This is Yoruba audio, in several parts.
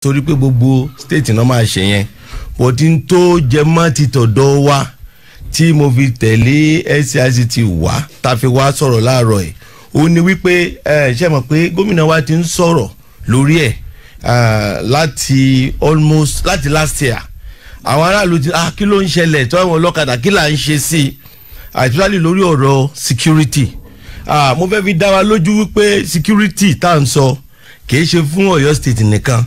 Torí pé gbogbo state náà máa ṣe yẹn, but n tó jẹ mọ́ ti tọ̀dọ̀ wa tí mo fi tẹ̀lé SAICT wá, tá a fi wá sọ̀rọ̀ láàárọ̀ ẹ̀, ó ní wípé ẹ ṣe mọ̀ pé gómìnà wa ti ń sọ̀rọ̀ lórí ẹ̀ láti almost láti last year. Àwọn aráàlú ti, ah, kí ló ń ṣẹlẹ̀ tó àwọn ọlọ́kadà, kí là ń ṣe sí i, especially lórí ọ̀rọ̀ security. Ah, mo fẹ́ fi dá wa lójú wípé security tá à ń sọ kì í ṣe fún Ọ̀yọ́ State nìkan,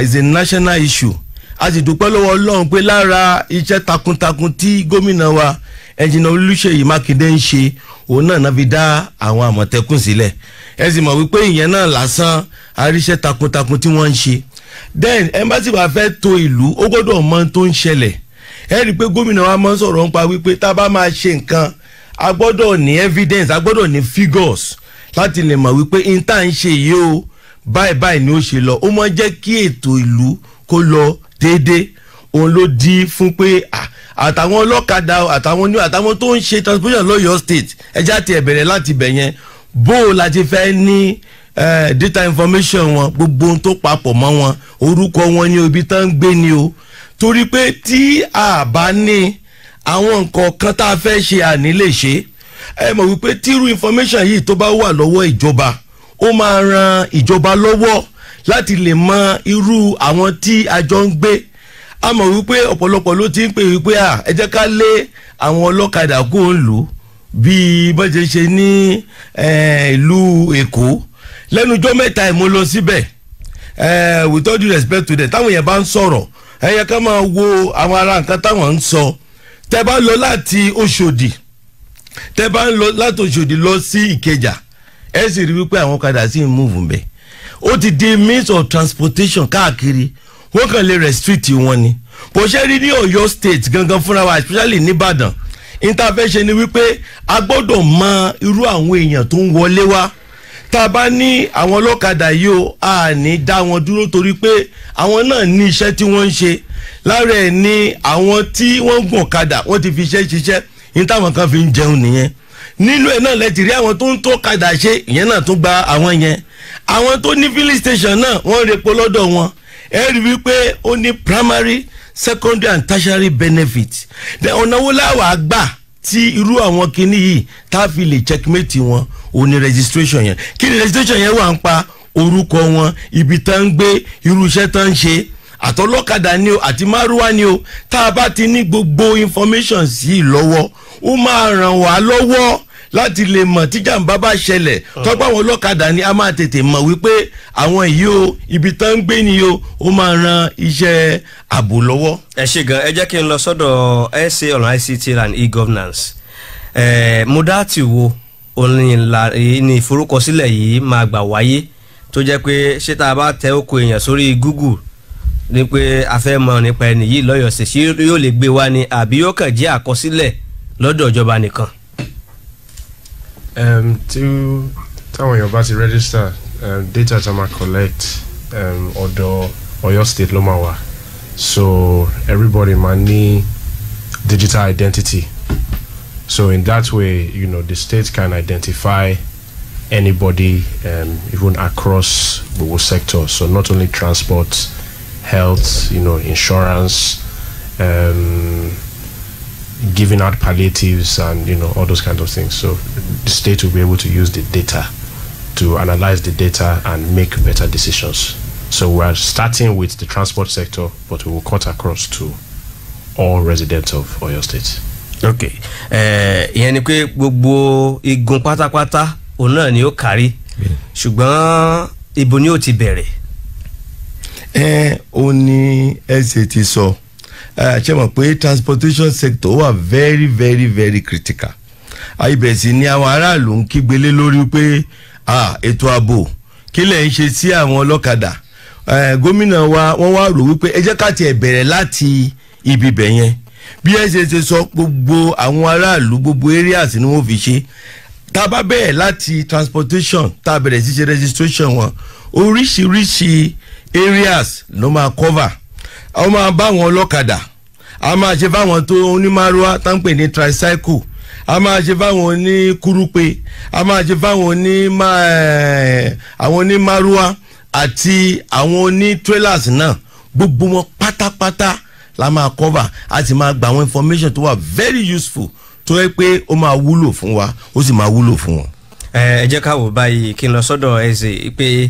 it's a national issue. A sì dúpẹ́ lọ́wọ́ Ọlọ́run pé lára iṣẹ́ takuntakun tí gómìnà wa, Engineer Olúṣèyí Mákindé, ń ṣe, òun náà náà fi dá àwọn Àmọ̀tẹ́kùn sílẹ̀. Ẹ sì mọ̀ wípé ìyẹn náà lásán, àríṣẹ́ takuntakun tí wọ́n ń ṣe. Then embassy wa fẹ́ to ìlú, ó gbọ́dọ̀ mọ ohun tó ń ṣẹlẹ̀. Ẹ rí i pé gómìnà wa máa ń sọ̀rọ̀ nípa wípé tá a bá máa ṣe nǹkan, a gbọ́dọ̀ ní evidence, a gbọ́dọ̀ ní figures láti lè mọ̀ wípé n tá à ń ṣe yìí o, báyìí báyìí ni ó ṣe lọ. Ó máa jẹ́ kí ètò ìlú kó lọ déédéé. Òun ló di fún pé àtàwọn ọlọ́kadà, àtàwọn ní àtàwọn tó ń ṣe transportation lọ́yọ̀ọ́ State, ẹjá tiẹ̀ bẹ̀rẹ̀ láti bẹ̀ yẹn. Bó o la ti fẹ́ ní data information wọn, gbogbo ohun tó papọ̀ mọ́ wọn, orúkọ wọn ní, ibi tán ń gbé ni o, torí pé tí a bá ní àwọn nǹkan kan tá a fẹ́ ṣe, àní lè ṣe. Ẹ mọ̀ wípé tírú information yìí tó bá wà lọ́wọ́ ìjọba, ó máa ran ìjọba lọ́wọ́ láti lè mọ irú àwọn tí a jọ ń gbé. A mọ̀ wípé ọ̀pọ̀lọpọ̀ ló ti ń pè wípé à, ẹ jẹ́ ká lé àwọn ọlọ́kadà kó ń lò bí bọ́n ṣe ṣe ní ìlú Èkó lẹ́nu ọjọ́ mẹ́ta ẹ̀. Mo lọ síbẹ̀. With all due respect to them, táwọn yẹn bá ń sọ̀rọ̀, ẹ yẹ ká máa wo àwọn ará nǹkan táwọn ń sọ. Tẹ́ bá lọ láti Òṣòdì, tẹ́ bá ń lọ láti Òṣòdì lọ sí Ìkẹjà, ẹ sì rí wípé àwọn ọ̀kadà sì ń move mbẹ̀. Ó ti di means of transportation káàkiri, wọ́n kàn lè restrict wọn ni. Bó ṣe rí ní Ọ̀yọ́ State gangan fúnra wa, especially nìbàdàn, intervention ni wípé a gbọ́dọ̀ mọ irú àwọn èèyàn tó ń wọlé wá. Tá a bá ní àwọn ọlọ́kadà yìí o, a ní dá wọn dúró, torí pé àwọn náà ní iṣẹ́ tí wọ́n ń ṣe. Lára ẹ̀ ní àwọn tí wọ́n ń gun ọ̀kadà, wọ́n ti fi iṣẹ́ ṣiṣẹ́ ní táwọn kan fi ń jẹun nìyẹn. Nínú ẹ̀ náà lẹ́tì rí àwọn tó ń tó kadà ṣe, ìyẹn náà tún gba àwọn yẹn. Àwọn tó ní filling station náà, wọ́n ń repo lọ́dọ̀ wọn. Ẹ rí wípé ó ní primary, secondary and tertiary benefit. Then ọ̀nà wo láwàá gbà tí irú àwọn kinní yìí tá a fi lè checkmate wọn? Ò ní registration yẹn. Kí ni registration yẹn wà ń pa? Orúkọ wọn, ibi tá ń gbé, irú iṣẹ́ tá ń ṣe, àtọlọ́kadà ni o, àti márúwá ni o. Tá a bá ti ní gbogbo information sí i lọ́wọ́, ó máa ràn wá lọ́wọ́ láti lè mọ̀ tí jàǹbá bá ṣẹlẹ̀. Tọ́pọ̀ àwọn ọlọ́kadà ni, a máa tètè mọ̀ wípé àwọn yìí o, ibi tán ń gbé ni o. Ó máa ran iṣẹ́ ààbò lọ́wọ́. Ẹ ṣe gan. Ẹ jẹ́ kí n lọ sọ́dọ̀ SA on ICT and e-governance. Modality wo òní ní ìforúkọsílẹ̀ yìí máa gbà wáyé, tó jẹ́ pé ṣé tá a bá tẹ oko èèyàn sórí Google ní pé a fẹ́ mọ̀ nípa ẹni yìí lọ́yọ̀ọ́ sí, ṣé yóò lè gbé wá ni, àbí yóò kàn jẹ́ àkọsílẹ̀ lọ́dọ̀ ìjọba nìkan? Tí táwọn èèyàn bá ti register, data tá a máa collect, ọ̀dọ̀ Ọ̀yọ́ State ló máa wà. So everybody máa ní digital identity. So in that way, the state can identify anybody, even across gbogbo sectors. So not only transport, health, insurance, giving out palliatives and all those kind of things. So the state will be able to use the data to analyze the data and make better decisions. So we are starting with the transport sector, but we will cut across to all residents of Oyo State. Ok, ìyẹn ni pé gbogbo igun pátápátá òun náà ni ó kárí, ṣùgbọ́n ibo ni ó ti bẹ̀rẹ̀? Ẹ ó ní ẹsẹ̀ ti sọ. Ẹ ṣe mọ̀ pé transportation sector wà very, very, very critical. Ibẹ̀ sì ni àwọn aráàlú ń kígbélé lórí pé, ah, ètò ààbò, kí lẹ̀ ń ṣe sí àwọn ọlọ́kadà? Gómìnà wa, wọ́n wá rò wípé ẹ jẹ́ ká tiẹ̀ bẹ̀rẹ̀ láti ibi bẹ̀ yẹn. Bí ẹ ṣe ṣe sọ, gbogbo àwọn aráàlú, gbogbo areas ni wọ́n fi ṣe. Tá a bá bẹ̀rẹ̀ láti transportation, tá a bẹ̀rẹ̀ sí ṣe registration wọn, oríṣiríṣi areas ló máa cover. A máa bá àwọn ọlọ́kadà, a máa ṣe fáwọn tó onímárúwá tá ń pè ní tricycle, a máa ṣe fáwọn oníkúrúpé, a máa ṣe fáwọn oní àwọn onímárúwá. Àti àwọn oní trailers náà, gbogbo wọn pátápátá la máa cover. A sì máa gba àwọn information tó wà very useful, tó yẹ pé ó máa wúlò fún wa, ó sì máa wúlò fún wọn. Ẹ jẹ́ ká wò báyìí, kí n lọ sọ́dọ̀ ẹ̀sẹ̀ pé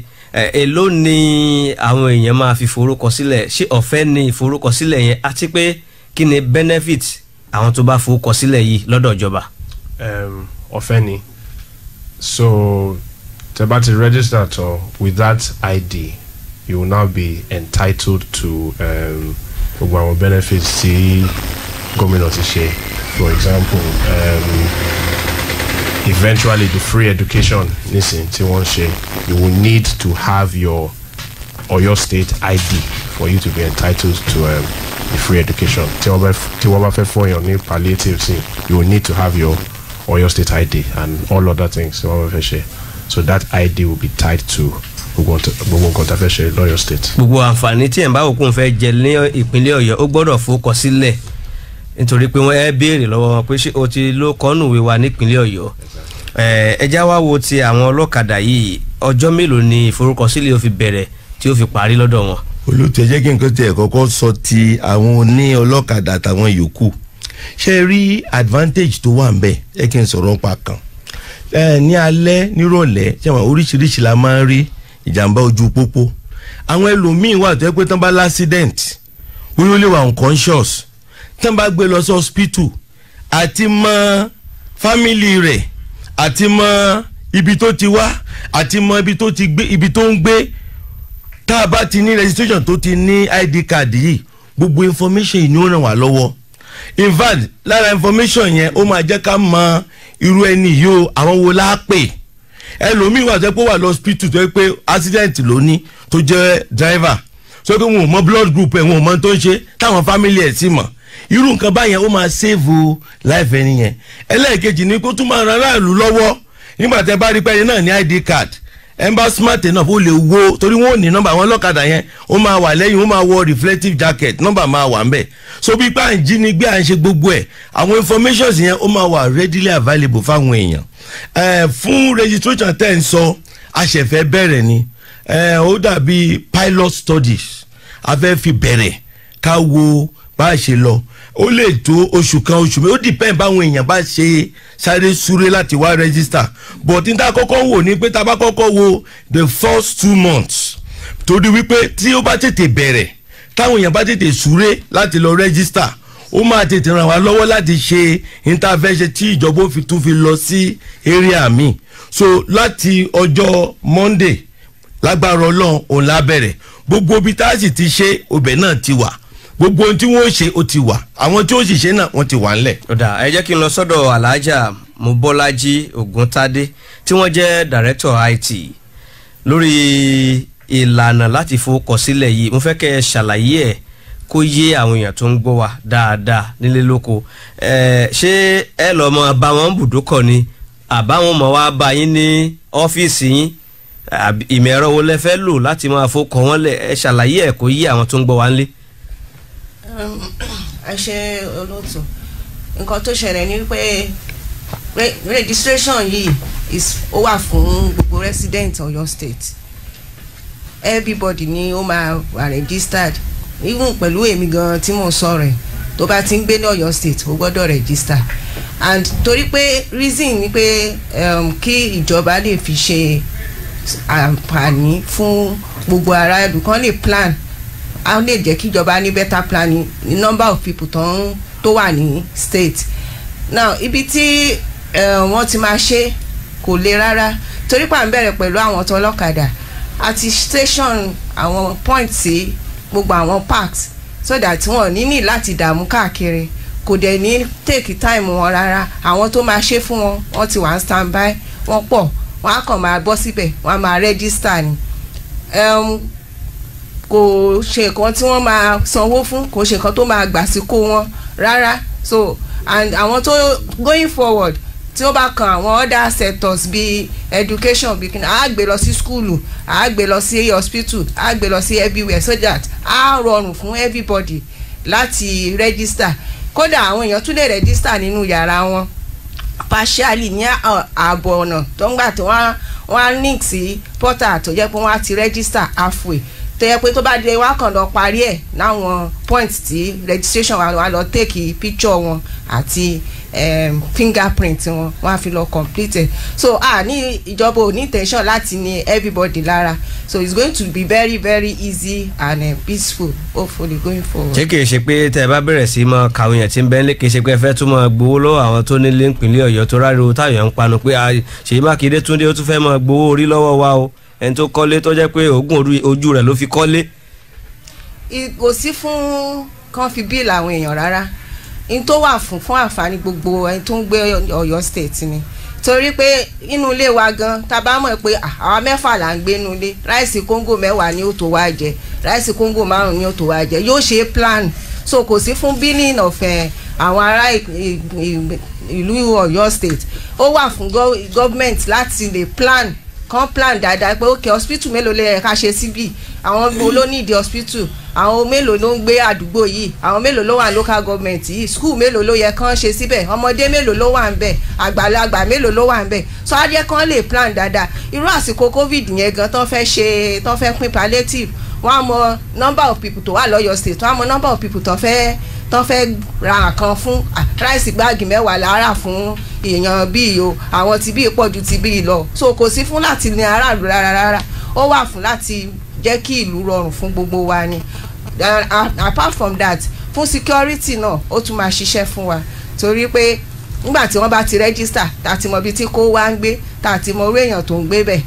èló ni àwọn èèyàn máa fi forúkọ sílẹ̀? Ṣé ọ̀fẹ́ ni ìforúkọsílẹ̀ yẹn, àti pé kí ni benefit àwọn tó bá forúkọ sílẹ̀ yìí lọ́dọ̀ ìjọba? Ọ̀fẹ́ ni. So tẹ́ bá ti register tán with that ID, you will now be entitled to gbogbo àwọn benefits tí gómìnà ti ṣe. For example, eventually the free education nísìn tí wọ́n ṣe, you will need to have your Oyo State ID for you to be entitled to the free education. Tí wọ́n bá fẹ́ fún èèyàn ní palliative sí, you will need to have your Oyo State ID and all other things tí wọ́n bá fẹ́ ṣe. So that ID will be tied to gbogbo nǹkan tá a fẹ́ ṣe lọ́yọ̀ State. Gbogbo àǹfààní tí ẹ̀ ń bá òkun fẹ́ jẹ ní ìpínlẹ̀ Ọ̀yọ́, ó gbọ́dọ̀ forúkọ sílẹ̀, nítorí pé wọ́n ẹ béèrè lọ́wọ́ wọn pé ṣé o ti ló kọ́nùwé wa nípínlẹ̀ Ọ̀yọ́. Ẹ já wá wo ti àwọn ọlọ́kadà yìí. Ọjọ́ mélòó ni ìforúkọsílẹ̀ ó fi bẹ̀rẹ̀ tí ó fi parí lọ́dọ̀ wọn? Olùtẹ̀, jẹ́ kí n kò tiẹ̀ kọ́kọ́ sọ ti àwọn oní ọlọ́kadà àtàwọn yòókù. Ṣe rí advantage tó wà ń bẹ̀? Ẹ kí n sọ̀rọ̀ nípa kan. Ẹ ní alẹ́ nírọ̀lẹ́, ṣé àwọn oríṣiríṣi la máa ń rí ìjàmbá ojú pópó. Àwọn ẹlòmíín wà tó yẹ pé tán bá l'accident, wọ́n lè wà unconscious. Tán bá gbé lọ sí hospital, àti mọ family rẹ̀, àti mọ ibi tó ti wá, àti mọ ibi tó ti gbé, ibi tó ń gbé, tá a bá ti ní registration tó ti ní ID card yìí, gbogbo information yìí ni ó ràn wá lọ́wọ́. In fact, lára information yẹn, ó máa jẹ́ ká mọ irú ẹni yìí o, àwọn wo la pè. Ẹlòmíì wà tó yẹ pé ó wà lọ hospital, tó yẹ pé accident ló ní, tó jẹ́ driver, tó yẹ pé wọn ò mọ blood group ẹ̀, wọn ò mọ tó ń ṣe, táwọn family ẹ̀ sì mọ̀. Irú nǹkan báyẹn, ó máa save life ẹni yẹn. Ẹlẹ́ẹ̀kejì ni kó tún máa ran aráàlú lọ́wọ́. Nígbà tẹ́ bá rí pé ẹni náà ní ID card, ẹ bá smart enough, ó lè wo, torí wọn ò ní nọ́mbà àwọn ọlọ́kadà yẹn, ó máa wà lẹ́yìn, ó máa wọ reflective jacket, nọ́mbà máa wà ńbẹ̀. So bí pa ń jí ni gbé, à ń ṣe gbogbo ẹ̀, àwọn informations yẹn, ó máa wà readily available fáwọn èèyàn. Ẹ fún registration tẹ́ ń sọ, a ṣẹ̀fẹ̀ bẹ̀rẹ̀ ni. Ẹ ó dàbí pilot studies a fẹ́ fi bẹ̀rẹ̀, ká wo bá a ṣe lọ. Ó lè tó oṣù kan, oṣù mi, ó depend báwọn èèyàn bá ṣe sáré súré láti wá register. But ní tá a kọ́kọ́ wò ní pé tá a bá kọ́kọ́ wo the first 2 months, torí wípé tí ó bá tètè bẹ̀rẹ̀, táwọn èèyàn bá tètè súré láti lọ register, ó máa tètè ràn wá lọ́wọ́ láti ṣe intervention tí ìjọba ó fi tún fi lọ sí area mi. So láti ọjọ́ Monday, lágbára Ọlọ́run, òun la bẹ̀rẹ̀. Gbogbo ibi tá a sì ti ṣe ọbẹ̀ náà ti wà, gbogbo ohun tí wọ́n ṣe ó ti wà, àwọn tí ó sì ṣe náà, wọ́n ti wà ńlẹ̀. Ó dáa, ẹ jẹ́ kí n lọ sọ́dọ̀ Alhaja Mobọ́lájí Ògúntádé tí wọ́n jẹ́ director IT lórí ìlànà láti forúkọsílẹ̀ yìí. Mo fẹ́ kẹ́ ẹ ṣàlàyé ẹ̀ kó yé àwọn èèyàn tó ń gbọ́ wa dáadáa nílé lóko. Ẹ ṣé ẹ lọ mọ bá wọn bùdókọ̀ ni, àbáwọn mọ̀ wá bá yín ní ọ́fíìsì yín? Àbí ìmọ̀ ẹ̀rọ wo lẹ fẹ́ lò láti máa fọkọ̀ wọn lẹ̀? Ẹ ṣàlàyé ẹ̀ kó yé àwọn tó ń gbọ́ wa nílé. Ẹ ṣe, olóòtú. Nǹkan tó ṣẹlẹ̀ ni pé registration yìí is ó wà fún gbogbo resident Ọ̀yọ́ State. Everybody ni ó máa wà registered, even pẹ̀lú èmi gan tí mò ń sọ̀rọ̀ ẹ̀. Tó bá ti ń gbé ní Ọ̀yọ́ State, ó gbọ́dọ̀ register. And torí pé reason ni pé kí ìjọba lè fi ṣe àǹfààní fún gbogbo ará ìlú, kan lè plan, a lè jẹ́ kí ìjọba ní better planning ní number of people tó wà ní state. Now, ibi tí wọ́n ti máa ṣe kò le rárá, torí pà ń bẹ̀rẹ̀ pẹ̀lú àwọn tó ọlọ́kadà àti station àwọn point sí gbogbo àwọn parks, so that wọn ò ní láti dààmú káàkiri, kò dẹ̀ ní take time wọn rárá. Àwọn tó máa ṣe fún wọn, wọ́n ti wà ń stand by, wọ́n pọ̀. Wọ́n á kàn máa bọ́ síbẹ̀, wọ́n á máa register ni. Kò ṣe nǹkan tí wọ́n máa sanwó fún, kò ṣe nǹkan tó máa gbà sí kó wọn rárá. So, and àwọn tó going forward, tí ó bá kan àwọn other sectors bíi education, bíi kí, á gbé lọ sí school, á gbé lọ sí hospital, á gbé lọ sí everywhere, so that á rọrùn fún everybody láti register. Kódà àwọn èèyàn tún lè register nínú yàrá wọn. Partially ní ààbọ̀ ọ̀nà tó ń gbà tó wọ́n á link sí portal, tó jẹ́ pé wọ́n á ti register halfway, tó yẹ pé tó bá dé, wọ́n á kàn lọ parí ẹ̀ láwọn point tí registration wa, wọ́n á lọ take picture wọn àti fingerprint wọn, wọ́n á fi lọ complete ẹ̀. So a ní ìjọba ò ní intention láti ní everybody lára, so it's going to be very very easy and peaceful, hopefully, going forward. Ṣé kìí ṣe pé tẹ́ ẹ bá bẹ̀rẹ̀ sí mọ kàwé yẹn tí ń bẹ́ńlẹ̀, kìí ṣe pé ẹ fẹ́ tún máa gbowó lọ́wọ́ àwọn tó nílé ìpínlẹ̀ Ọ̀yọ́, tó ráriwo táyọ̀ ń panu pé, "Ah, Ṣèyí Mákindé túndé, ó tún fẹ́ máa gbowó orí lọ́wọ́ wa o"? Ẹni tó kọ́lé tó jẹ́ pé òógùn ojú rẹ̀ ló fi kọ́lé. Kò sí fún kán fi bill àwọn èèyàn rárá. N tó wà fún àǹfààní gbogbo ẹni tó ń gbé Ọ̀yọ́ State ni, torí pé inú ilé wa gan, tá a bá mọ̀ pé àwa mẹ́fà là ń gbé inú ilé, rice kóńgò 10 ni ó tó wá jẹ, rice kóńgò 5 ni ó tó wá jẹ, yóò ṣe é plan. So kò sí fún billing of àwọn ará ìlú Ọ̀yọ́ State. Ó wà fún government láti lè plan, kan plan dáadáa pé, ok, hospital mélòó lè yẹ ká ṣe síbí, àwọn wo ló need hospital, àwọn mélòó ló ń gbé àdúgbò yìí, àwọn mélòó ló wà local government yìí, school mélòó ló yẹ kán ṣe síbẹ̀, ọmọdé mélòó ló wà ń bẹ̀, àgbàlagbà mélòó ló wà ń bẹ̀. So á jẹ́ kán lè plan dáadáa. Irú àsìkò COVID yẹn gan, tán fẹ́ ṣe, tán fẹ́ pín palliative, wọ́n á mọ number of people tó wà lọ́yọ̀ State, wọ́n á mọ number of people tán fẹ́ ra nǹkan fún. Rice bag 10 lára fún èèyàn bíi o, àwọn tí bíi pọ̀ ju ti bíi lọ. So kò sí fún láti ní aráàlú rárá rárá. Ó wà fún láti jẹ́ kí ìlú rọrùn fún gbogbo wa ni. Apart from that, fún security náà, ó tún máa ṣiṣẹ́ fún wa, torí pé nígbà tí wọ́n bá ti register, tá a ti mọ ibi tí kó wá ń gbé, tá a ti mọ orí èèyàn tó ń gbé bẹ̀,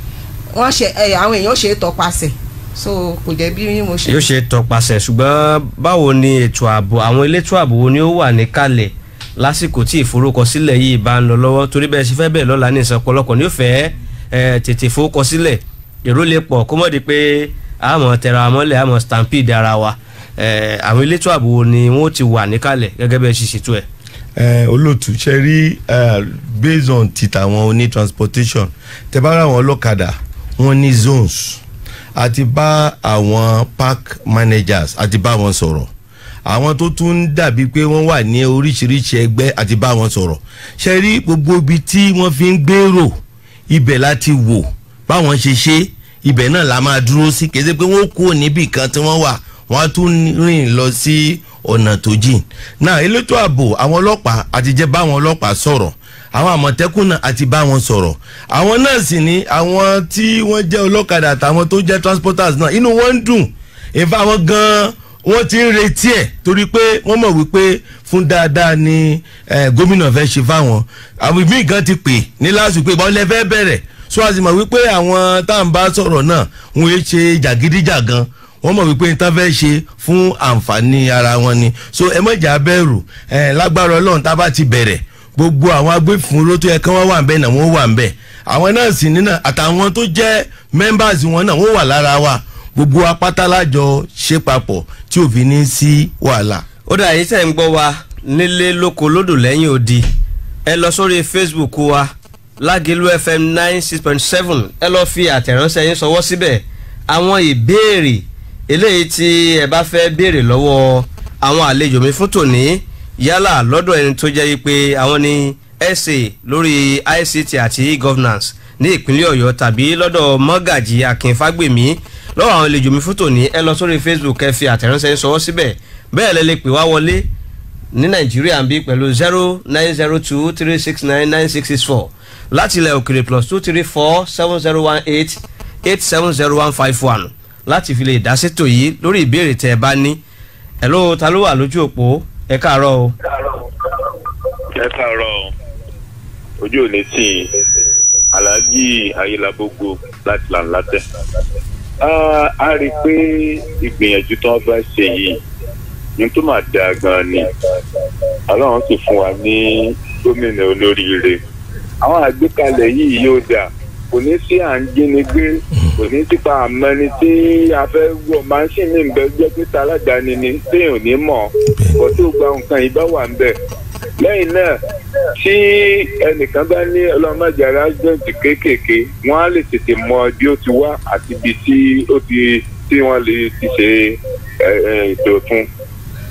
wọ́n ṣe àwọn èèyàn ó ṣe é tọpasẹ̀. So kò jẹ́ bí mo ṣe. Yóò ṣe tọpasẹ̀, ṣùgbọ́n báwo ni ètò ààbò? Àwọn elétò ààbò wo ni ó wà níkàlẹ̀ lásìkò tí ìforúkọsílẹ̀ yìí bá ń lọ lọ́wọ́? Torí bẹ́ẹ̀ ṣe fẹ́ bẹ́ẹ̀ lọ́la ní ìsàn, ọ̀pọ̀lọpọ̀ ní ó fẹ́ tètè forúkọsílẹ̀, èrò lè pọ̀, kó mọ̀ di pé àmọ́ tẹra mọ́lẹ̀, àmọ́ stampede ara wa. Àwọn elétò ààbò wo ni wọ́n ti wà níkàlẹ̀ gẹ́gẹ́ bẹ́ẹ̀ ṣe ṣètò ẹ̀? Olóòtú, ṣe rí, based on ti tàwọn oní transportation, tẹ bá ra àwọn ọlọ́kadà, wọ́n ní zones. Àti bá àwọn park managers, àti bá wọn sọ̀rọ̀. Àwọn tó tún ń dàbí pé wọ́n wà ní oríṣiríṣi ẹgbẹ́, àti bá wọn sọ̀rọ̀. Ṣe rí, gbogbo ibi tí wọ́n fi ń gbèrò, ibẹ̀ láti wò báwọn ṣe ṣe, ibẹ̀ náà la máa dúró sí. Kì í ṣe pé wọ́n kúrò níbì kan tí wọ́n wà, wọ́n á tún rìn lọ sí ọ̀nà tó jìn náà. Elétò ààbò, àwọn ọlọ́pàá, àti jẹ́ báwọn ọlọ́pàá sọ̀rọ̀. Àwọn àmọ̀tẹ́kùn náà, àti bá wọn sọ̀rọ̀. Àwọn náà sì ní àwọn tí wọ́n jẹ́ ọlọ́kadà àtàwọn tó jẹ́ transporters náà, inú wọn ń dùn. Ìfẹ́ àwọn gan-an, wọ́n ti ń retí ẹ̀, torí pé wọ́n mọ̀ wípé fún dáadáa ni gómìnà fẹ́ ṣe fáwọn. Àwọn ìmíì gan ti pè ní lásìkò pé ìbáwọlẹ̀ lẹ fẹ́ bẹ̀rẹ̀. So a sì mọ̀ wípé àwọn tá à ń bá sọ̀rọ̀ náà, wọ́n yé ṣe jàgídíjàgan. Wọ́n mọ̀ wípé n tán fẹ́ ṣe fún àǹfààní ara wọn ni. So ẹ mọ̀jà bẹ̀rù ẹ. Lágbára Ọlọ́run, tá a bá ti bẹ̀rẹ̀, gbogbo àwọn agbófinró tó yẹ kí wọ́n wà ń bẹ̀ náà, wọ́n wà ń bẹ̀. Àwọn náà sì nínà, àtàwọn tó jẹ́ members wọn náà, wọ́n wà lára wa. Gbogbo apáta lájọ ṣe papọ̀ tí ò fi ní sí wàhálà. Ó dà, yìí tẹ̀ ń gbọ́ wa nílé lóko lódò lẹ́yìn odi, ẹ lọ sórí Facebook wa, Lágẹ̀lú FM 96.7, ẹ lọ fi àtẹ̀ránṣẹ́ yín sọwọ́ síbẹ̀. Àwọn ìbéèrè eléyìí tí ẹ bá fẹ́ béèrè lọ́wọ́ àwọn àlejò mi fún tòní, yálà lọ́dọ̀ ẹni tó jẹ́ pé àwọn ni SA lórí ICT àti e-governance ní ìpínlẹ̀ Ọ̀yọ́, tàbí lọ́dọ̀ Mọ́gàjì Akin Fágbèmí, lọ́wọ́ àwọn àlejò mi fún tòní, ẹ lọ sórí Facebook, ẹ fi àtẹ̀ránṣẹ́ yín sọwọ́ síbẹ̀. Bẹ́ẹ̀ lẹ lè pè wá wọlé ní Nàìjíríà ń bí pẹ̀lú 09023699664, láti ilẹ̀ òkèrè +2347018870151, láti fi lè dá sétò yìí lórí ìbéèrè tẹ́ ẹ bá ní. Hello, ta ló wà lójú òpó? Ẹ káàárọ̀ o. Ẹ káàárọ̀, ojú ò ní tì í. Alhaji Ayélábógo láti Làǹlátẹ̀. A rí i pé ìgbìyànjú tó ń bá ṣe yìí ní tó máa dáa gan ni. Ọlọ́run sì fún wa ní gómìnà olóríire. Àwọn àgbékalẹ̀ yìí yóò dáa. Kò ní sí à ń jínigbé, kò ní sípa àmọ́ni tí a fẹ́ wọ máṣíìnì ń bẹ jẹ́ pé aládàáni ni téèyàn ò ní mọ̀ kó tó gba nǹkan yìí bá wà ń bẹ̀. Lẹ́yìn náà, tí ẹnìkan bá ní ọlọ́mọdé accident kéékèèké, wọ́n á lè tètè mọ bí ó ti wá àti ibi tí ó ti tí wọ́n lè ti ṣe ètò fún.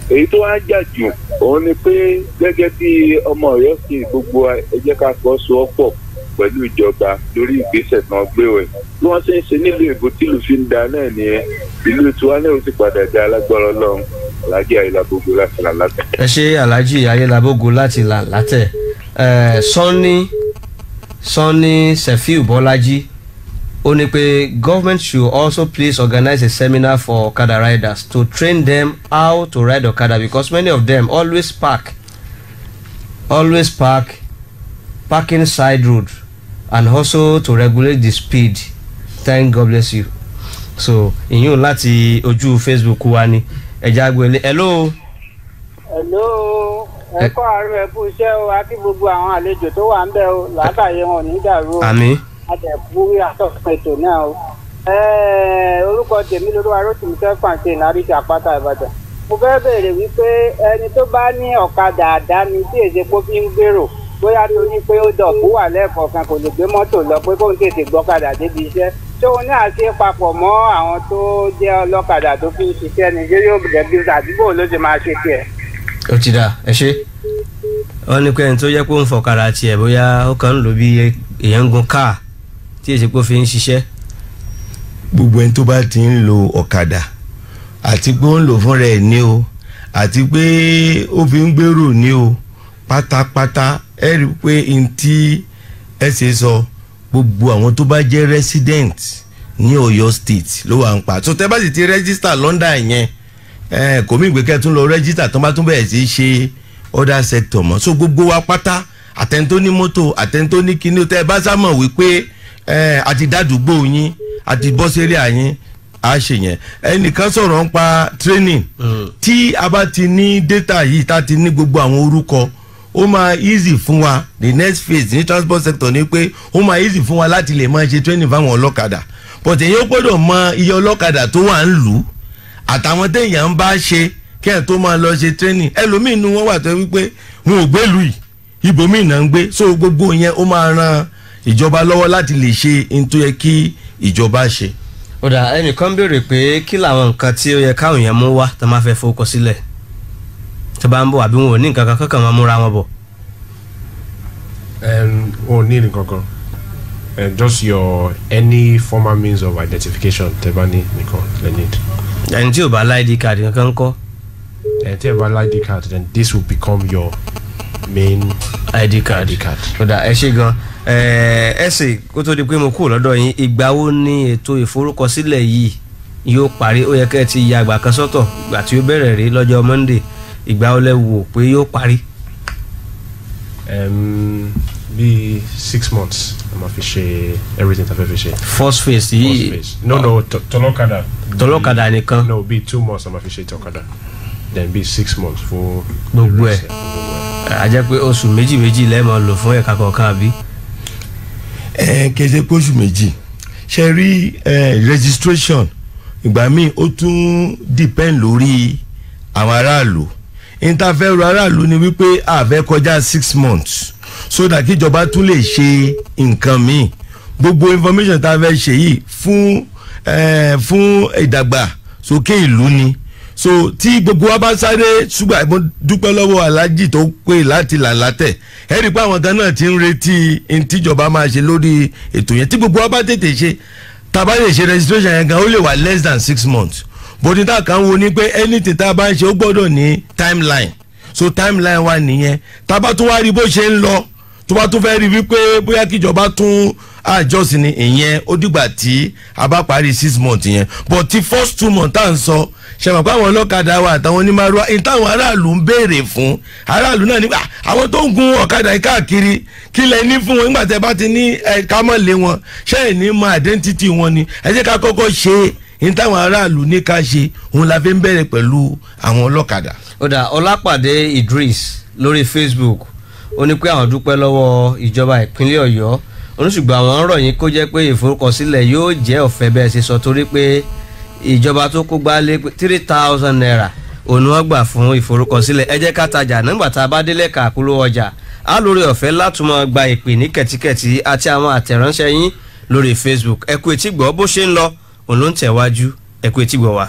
Èyí tó wá jà jù òun ni pé gẹ́gẹ́ bí ọmọ Ọ̀yọ́ sí gbogbo wa, ẹ jẹ́ ká fọwọ́sowọ́pọ̀ pẹ̀lú ìjọba lórí ìgbésẹ̀ náà gbé wẹ̀. Bí wọ́n ṣe ń ṣe nílùú Èbó tìlú fi ń da náà nìyẹn, ìlú tiwa náà ó sì padà dé alágbára Ọlọ́run. Alhaji Ayélábógo láti Làlátẹ̀. Ẹ ṣe, Alhaji Ayélábógo láti Làlátẹ̀. Sanni Sefiu Bọ́lájí, ó ní pé government should also please organize a seminar for okada riders to train them how to ride okada, because many of them always park parking side road, and also to regulate the speed. Thank God bless you. So ìyún láti ojú Facebook wa ni ẹja gbélé. Hello. Hello, ẹ kọ́ àárọ̀, ẹ kú iṣẹ́ o. A kí gbogbo àwọn àlejò tó wà ń bẹ̀ o, làákàyè wọn ò ní dàrú o. Àmín. Àtẹ̀kú àtọ̀kùn ètò náà o. Orúkọ tèmi lolúwa Rótìmí Sẹ́fàǹtì Nàríjà Àpáta Ìbàdàn. Mo fẹ́ béèrè wípé ẹni tó bá ní ọ̀kadà àdáni tí èsè pé fi ń gbèrò, bóyá torí pé ó dọ̀kú wà lẹ́ẹ̀kọ̀ọ̀kan, kò lè gbé mọ́tò lọ, pé kóun tètè gbọ́kadà débi iṣẹ́, tóun náà ṣe papọ̀ mọ́ àwọn tó jẹ́ ọlọ́kadà tó fi ń ṣiṣẹ́ ni? Ṣé yóò jẹ́ àdúgbò ló ti máa ṣe tiẹ̀? Ó ti dà, ẹ ṣe. Wọ́n ní pé ẹni tó jẹ́ pé ó ń fọ̀kadà tiẹ̀, bóyá ó kàn ń lò bí èèyàn ń gun káà tí èsì pé ó fi ń ṣiṣẹ́. Gbogbo ẹni tó bá ti ń lo ọ̀kadà, àti pé ó ń lò fúnra ẹ̀ ní o, àti pé ó fi ń gbèrò ní o, pátápátá, ẹ rí i pé n tí ẹ ṣe sọ, gbogbo àwọn tó bá jẹ́ resident ní Ọ̀yọ́ State ló wà ń pa. So tẹ́ bá sì ti register London yẹn, ẹ kò mí ìgbé kẹ́ tún lọ register tó bá tún bẹ̀rẹ̀ sí í ṣe other sector mọ́. So gbogbo wa pátá, àtẹni tó ní mọ́tò, àtẹni tó ní kíní, tẹ́ ẹ bá sá mọ̀ wípé ẹ àti dádùúgbò yín àti bọ́ sẹ́rí àyín, a ṣe yẹn. Ẹnìkan sọ̀rọ̀ ń pa training. Tí a bá ti ní data yìí, tá ti ní gbogbo àwọn orúkọ, ó máa easy fún wa. The next phase ní transport sector ni pé ó máa easy fún wa láti lè máa ṣe training fáwọn ọlọ́kadà, but èyí ó gbọ́dọ̀ mọ iye ọlọ́kadà tó wà ń lù ú àtàwọn téèyàn ń bá ṣe kí ẹ̀ tó máa lọ ṣe training. Ẹlòmíín nu wọn wà tó wípé wọn ò gbélùú yìí, ibòmíín náà ń gbé. So gbogbo yẹn, ó máa ran ìjọba lọ́wọ́ láti lè ṣe n tó yẹ kí ìjọba ṣe. Ó dà, ẹnìkan béèrè pé kí làwọn nǹkan tí ó yẹ káwọn èèyàn mú wá tó máa fẹ́ forúkọ sílẹ̀ tó bá ń bọ̀, àbí wọn ò ní nǹkan kan kankan máa múra wọn bọ̀? Wọn ò ní nǹkan kan, just your any formal means of identification tẹ́ bá ní nìkan lẹ need. Ẹni tí ò bá lá ID card kankan kọ́? And tẹ́ bá ID card, then this will become your main ID card. ID card. Ó dà, ẹ ṣe gan. Ẹ ṣe. Kó tó di pé mo kúrò lọ́dọ̀ yín, ìgbà wo ni ètò ìforúkọsílẹ̀ yìí yóò parí? Ó yẹ kẹ́ ẹ ti ya àgbà kan sọ́tọ̀, ìgbà tí ó bẹ̀rẹ̀ rí lọ́jọ́ Monday, ìgbà wo lẹ wò pé yóò parí? Bí 6 months a máa fi ṣe everything tá a fẹ́ fi ṣe. First phase yìí? First phase. No, tọlọ́kadà. Tọlọ́kadà nìkan? No, bí 2 months a máa fi ṣe tọ̀kadà, then bí 6 months fún Gbogbo ẹ̀. the rest, gbogbo ẹ̀. A jẹ́ pé oṣù méjì méjì lẹ́ẹ̀mọ́ lò fún ẹ̀ka kọ̀ọ̀kan, àbí? Ẹ kéde pé oṣù 2 ṣe rí. Ẹ registration, ìgbà míì ó tún depend lórí àwọn aráàlú. Interfere aráàlú ni wípé a fẹ́ kọjá 6 months so that kíjọba tún lè ṣe nǹkan míì. Gbogbo information tá a fẹ́ ṣe yìí fún ìdàgbàsókè ìlú ni. So tí gbogbo wa bá sáré, ṣùgbọ́n mo dúpẹ́ lọ́wọ́ aláàjì tó pè láti Làlátẹ̀. Ẹ rí i pé àwọn kan náà ti ń retí n tíjọba máa ṣe lórí ètò yẹn. Tí gbogbo wa bá tètè ṣe, tá a bá lè ṣe registration yẹn gan, ó lè wà less than 6 months. But ní tá a kàn ń wo ni pé anything tá a bá ń ṣe, ó gbọ́dọ̀ ní timeline. So timeline wa nìyẹn. Tá a bá tún wá rí bó ṣe ń lọ, tó bá tún fẹ́ rí wípé bóyá kíjọba tún àjọsìn ni, ìyẹn ó dìgbà tí a bá parí 6 months yẹn. But ti first 2 months tá à ń sọ, ṣe mọ̀ pé àwọn ọlọ́kadà wa àtàwọn onímàrúwá ní táwọn aráàlú ń béèrè fún, aráàlú náà nígbà àwọn tó ń gun ọ̀kadà yìí káàkiri, kí lẹ ní fún wọn nígbà tẹ bá ti ní ẹ ká mọ̀ lé wọn, ṣé ẹ ní mọ identity wọn ni? Ẹ jẹ́ ká kọ́kọ́ ṣe ní táwọn aráàlú ní ká ṣe, òun la fi ń bẹ̀rẹ̀ pẹ̀lú àwọn ọlọ́kadà. Ó dà, Ọlápàdé Idris lórí Facebook, ó ní pé àwọn dúpẹ́ lọ́wọ́ ìjọba ìpínlẹ̀ Ọ̀yọ́ oníṣùgbọ́n àwọn ń rọ̀ yín kó jẹ́ pé ìforúkọsílẹ̀ yóò jẹ́ ọ̀fẹ́ bẹ́ẹ̀ ṣe sọ, torí pé ìjọba tó kó gbálé ₦3,000 òun wọ́n gbà fún ìforúkọsílẹ̀. Ẹ jẹ́ ká tajà. Nígbà tá a bá délẹ̀ kàkúrò ọjà, á lórí ọ̀fẹ́ látúmọ̀ gba ìpè ní kẹ̀tíkẹ̀tí àti àwọn àtẹ̀ránṣẹ́ yín lórí Facebook. Ẹ kú etí gbọ́, bó ṣe ń lọ òun ló ń tẹ̀wájú. Ẹ kú etí gbọ́ wa.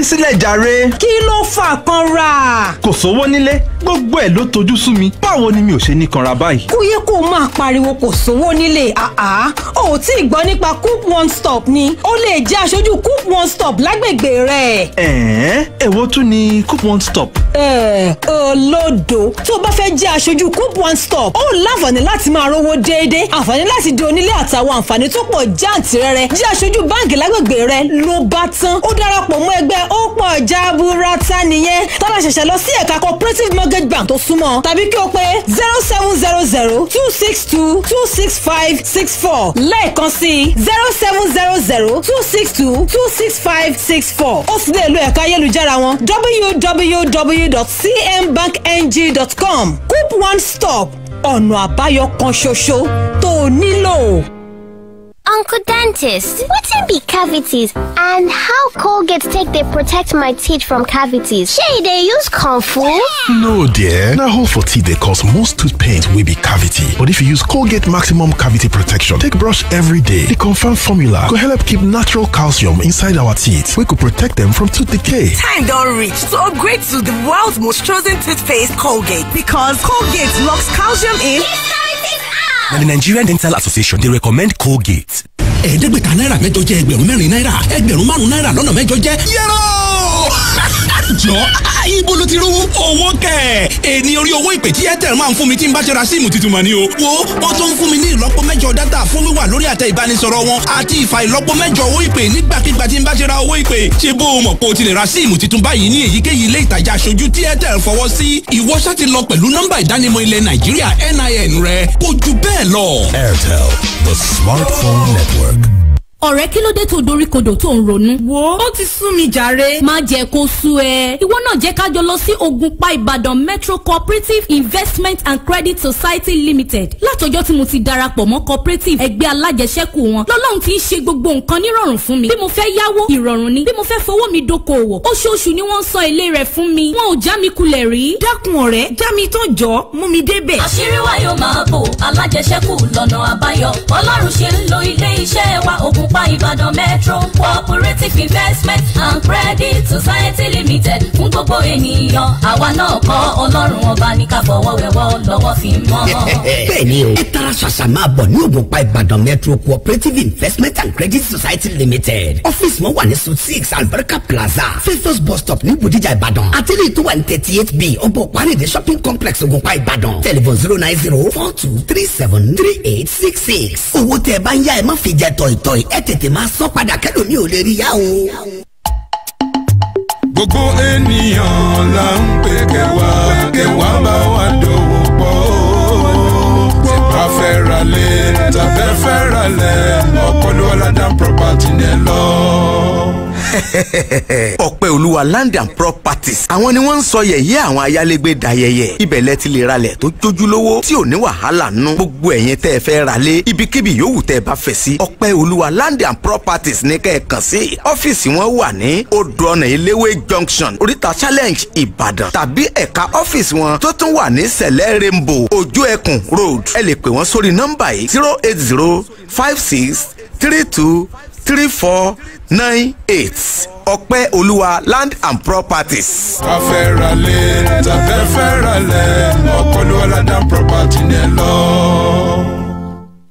Fi mí sílẹ̀ jàre. Kí ló fà kanra? Kò sówó nílé, gbogbo ẹ̀ ló tojú sú mi. Báwo ni mi ò ṣe ní kanra báyìí? Kò yẹ kó o máa pariwo kò sówó nílé. Àá, o ò tí ì gbọ́ nípa Coop One Stop ni. Ó lè jẹ́ aṣojú Coop One Stop lágbègbè rẹ̀. Ẹ̀ẹ́n, èwo tún ni Coop One Stop? Ẹ olódo, tó o bá fẹ́ jẹ́ aṣojú Coop One Stop, ó láǹfààní láti máa rówó déédéé, àǹfààní láti di onílé àtàwọn àǹfààní tó pọ̀ jáǹtìrẹrẹ. Jẹ́ aṣojú báǹkì lágbègbè rẹ ló bá tán. Ó darapọ̀ mọ́ ẹgbẹ́ ó pọ̀ jaburata nìyẹn. Tọ́lá ṣẹ̀ṣẹ̀ lọ sí ẹ̀ka Cooperative Mortgage Bank tó súnmọ́, tàbí kí o pé 07002622656 4 lẹ́ẹ̀kan sí 07002622656 4. Ó sì lè lo ẹ̀ka ayélujára wọn, www.cmbankng.com. Coop One Stop, ọ̀nà àbáyọ kan ṣoṣo tó o nílò. Uncle Dentist, wetin be cavities and how Colgate take dey protect my teeth from cavities? Shey e dey use comfort? No dear, na hole for teeth dey cause most tooth pain wey be cavity. But if you use Colgate Maximum Cavity Protection take brush every day, the confirmed formula go help keep natural calcium inside our teeth wey go protect them from tooth decay. Time don reach to upgrade to the world's most chosen toothpaste, Colgate, because Colgate locks calcium in. Na the Nigerian Dental Association dey recommend Colgate. 500 náírà jẹ́ 4,000 náírà, 5,000 náírà lọ́nà mẹ́jọ jẹ́ yẹ́rọ. Jọ, ibo ló ti rówó? Owó kẹ̀. Èní orí owó ìpè tí Airtel máa ń fún mi tí n bá ṣe ra SIM tuntun mọ̀ ni o. Wo, wọ́n tún ń fún mi ní ìlọ́po 8 data fún wíwà lórí àtẹ ìbánisọ̀rọ̀ wọn àti ìfà ìlọ́po 8 owó ìpè nígbàkigbà tí n bá ṣe ra owó ìpè. Ṣé bó o mọ̀ pé o ti lè ra SIM tuntun báyìí ní èyíkéyìí ilé ìtajà aṣojú tí Airtel fọwọ́ sí? Ìwọ ṣá ti lọ pẹ̀lú nọ́mbà ìdánimọ̀ ilẹ̀ Nàìjíríà, NIN rẹ, kò jù bẹ́ẹ̀ lọ. Airtel, the smartphone network. Ọ̀rẹ́, kí ló dé tó dorí kodò tó ń ronú? Wo, ó ti sú mi jàre. Má jẹ́ kó sú ẹ. Ìwọ náà jẹ́ ká jọ lọ sí Ògùnpa Ìbàdàn Metro Cooperative Investment and Credit Society Limited. Látọjọ́ tí mo ti darapọ̀ mọ́ cooperative ẹgbẹ́ alájẹsẹ́kù wọn, lọ́lọ́run ti ń ṣe gbogbo nǹkan nírọ̀rùn fún mi. Bí mo fẹ́ yáwó, ìrọ̀rùn ni. Bí mo fẹ́ fowó mi dókòwò, oṣooṣù ni wọ́n ń san èlé rẹ̀ fún mi. Wọn ò já mi kulẹ̀ rí. Dákun ọ̀rẹ́, já mi tán, jọ mú mi débẹ̀. Àṣírí wa yóò máa bò, alájẹsẹ́kù lọ́nà àbáyọ. Ọlọ́run ṣe ń lo ilé iṣẹ́ wa, Ògùnpa Ìbàdàn Metro Cooperative Investment and Credit Society Limited, fún gbogbo ènìyàn. Àwa náà kọ́, Ọlọ́run ọba ní ká fọwọ́ wẹwọ́ lọ́wọ́ fi mọ́. Bẹ́ẹ̀ni o, ẹ tara ṣàṣà máa bọ̀ ní Ògùnpa Ìbàdàn Metro Cooperative Investment and Credit Society Limited. Ọ́fíìsì wọn wà ní Suite 6, Albarka Plaza, Festus bus stop ní Bòdìjà, Ìbàdàn, àtẹlẹ́ tó wà ní 38B, Ọbọ̀ Paríde Shopping Complex, Ògùnpa Ìbàdàn. Telephone 09042373866. Owó tẹ ẹ bá ń yá, ẹ má fi jẹ tọ̀ìtọ̀ì. Ẹ tètè máa sọ padà kẹ́lòmí ò lè rí yá o. Gbogbo ènìyàn là ń pè kẹwàá kẹwàá bá wa dòwò pọ̀ o. Tí bá fẹ́ ra lé tàbẹ́ fẹ́ ra lẹ̀, Ọpẹ́olúwa Land and Property ní ẹ lọ. Ọpẹ́ Olúwa Land and Properties, àwọn ni wọ́n ń sọ yẹ̀yẹ́ àwọn ayálégbé dayẹyẹ. Ibẹ̀ lẹ ti lè ralẹ̀ tó jójúlówó tí ò ní wàhálà nù. Gbogbo ẹ̀yin tẹ́ ẹ fẹ́ ralé, ibikíbi yòówù tẹ́ ẹ bá fẹ́ sí, Ọpẹ́ Olúwa Land and Properties ní kẹ́ ẹ kàn sí. Ọ́fíìsì wọn wà ní Odò Ọ̀nà Eléwé Junction, Oríta Challenge, Ìbàdàn, tàbí ẹ̀ka ọ́fíìsì wọn tó tún wà ní Sẹ̀lẹ̀ Rainbow, Ojú Ẹkùn Road. Ẹ lè pè wọ́n sórí nọ́mbà yìí, 08056323498. Ọpẹ́ Olúwa Land and Properties. Bá fẹ́ ra lé tàbẹ́ fẹ́ ra lẹ̀, Ọpẹ́olúwa Land and Property ní ẹ lọ.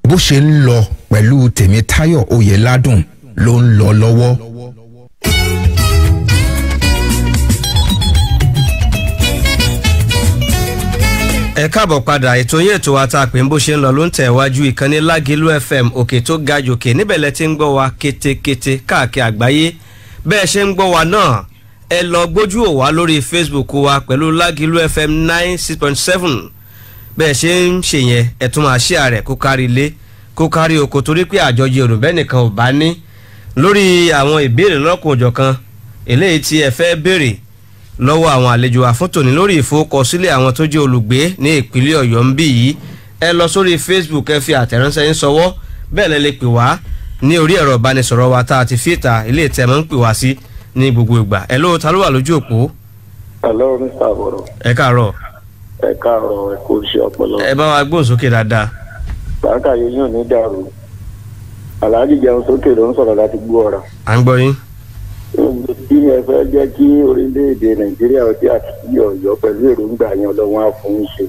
Bó ṣe ń lọ pẹ̀lú Tèmítáyọ̀ Oyèládùn ló ń lọ lọ́wọ́. Ẹ káàbọ̀ padà. Ètò yín, ètò wa tá a pè ń bó ṣe ń lọ ló ń tẹ̀ wájú ìkànnì Lágìlú FM, òkè tó ga jòkè. Níbẹ̀ lẹ ti ń gbọ́ wa kétékété káàkiri àgbáyé. Bẹ́ẹ̀ ṣe ń gbọ́ wa náà, ẹ lọ gbójú ò wá lórí Facebook wa pẹ̀lú Lágìlú FM 96.7. Bẹ́ẹ̀ ṣe ń ṣe yẹn, ẹ tún máa ṣe àrẹ̀ kó kárí ilé, kó kárí oko, torí pé àjọjẹ òrùbẹ́ nìkan ò bá ní. Lórí àwọn ìbéèrè lọ́kùn òjọ̀kan eléyìí tí ẹ fẹ́ béèrè lọ́wọ́ àwọn àlejò àfúntòní lórí ìforúkọsílẹ̀ àwọn tó jẹ́ olùgbé ní ìpínlẹ̀ Ọ̀yọ́ ń bí yìí, ẹ lọ sórí Facebook, ẹ fi àtẹ̀ránṣẹ́ yín sọwọ́. Bẹ́ẹ̀ lẹ lè pè wá ní orí ẹ̀rọ ìbánisọ̀rọ̀ wa tá a ti fi ìta ilé ìtẹ̀ máa ń pè wá sí ní gbogbo ìgbà. Ẹ ló ta ló wà lójú òpó? Hello, Mr. Aboro. Ẹ káàárọ̀. Ẹ káàárọ̀, ẹ kú iṣẹ́ ọpọlọ. Ẹ bá wa gbóhùn sókè dáadáa. Bàákà yìí yóò ní dàrú. Alhaji Jẹun Sókè ló ń sọ̀rọ̀ láti gbó ọ̀rà. À ń gbọ́ yín. Kí ẹ fẹ́ jẹ́ kí orílẹ̀-èdè Nàìjíríà ọdẹ àti Ọ̀yọ́ pẹ̀lú èròǹgbà yẹn Ọlọ́run á fún un ṣe.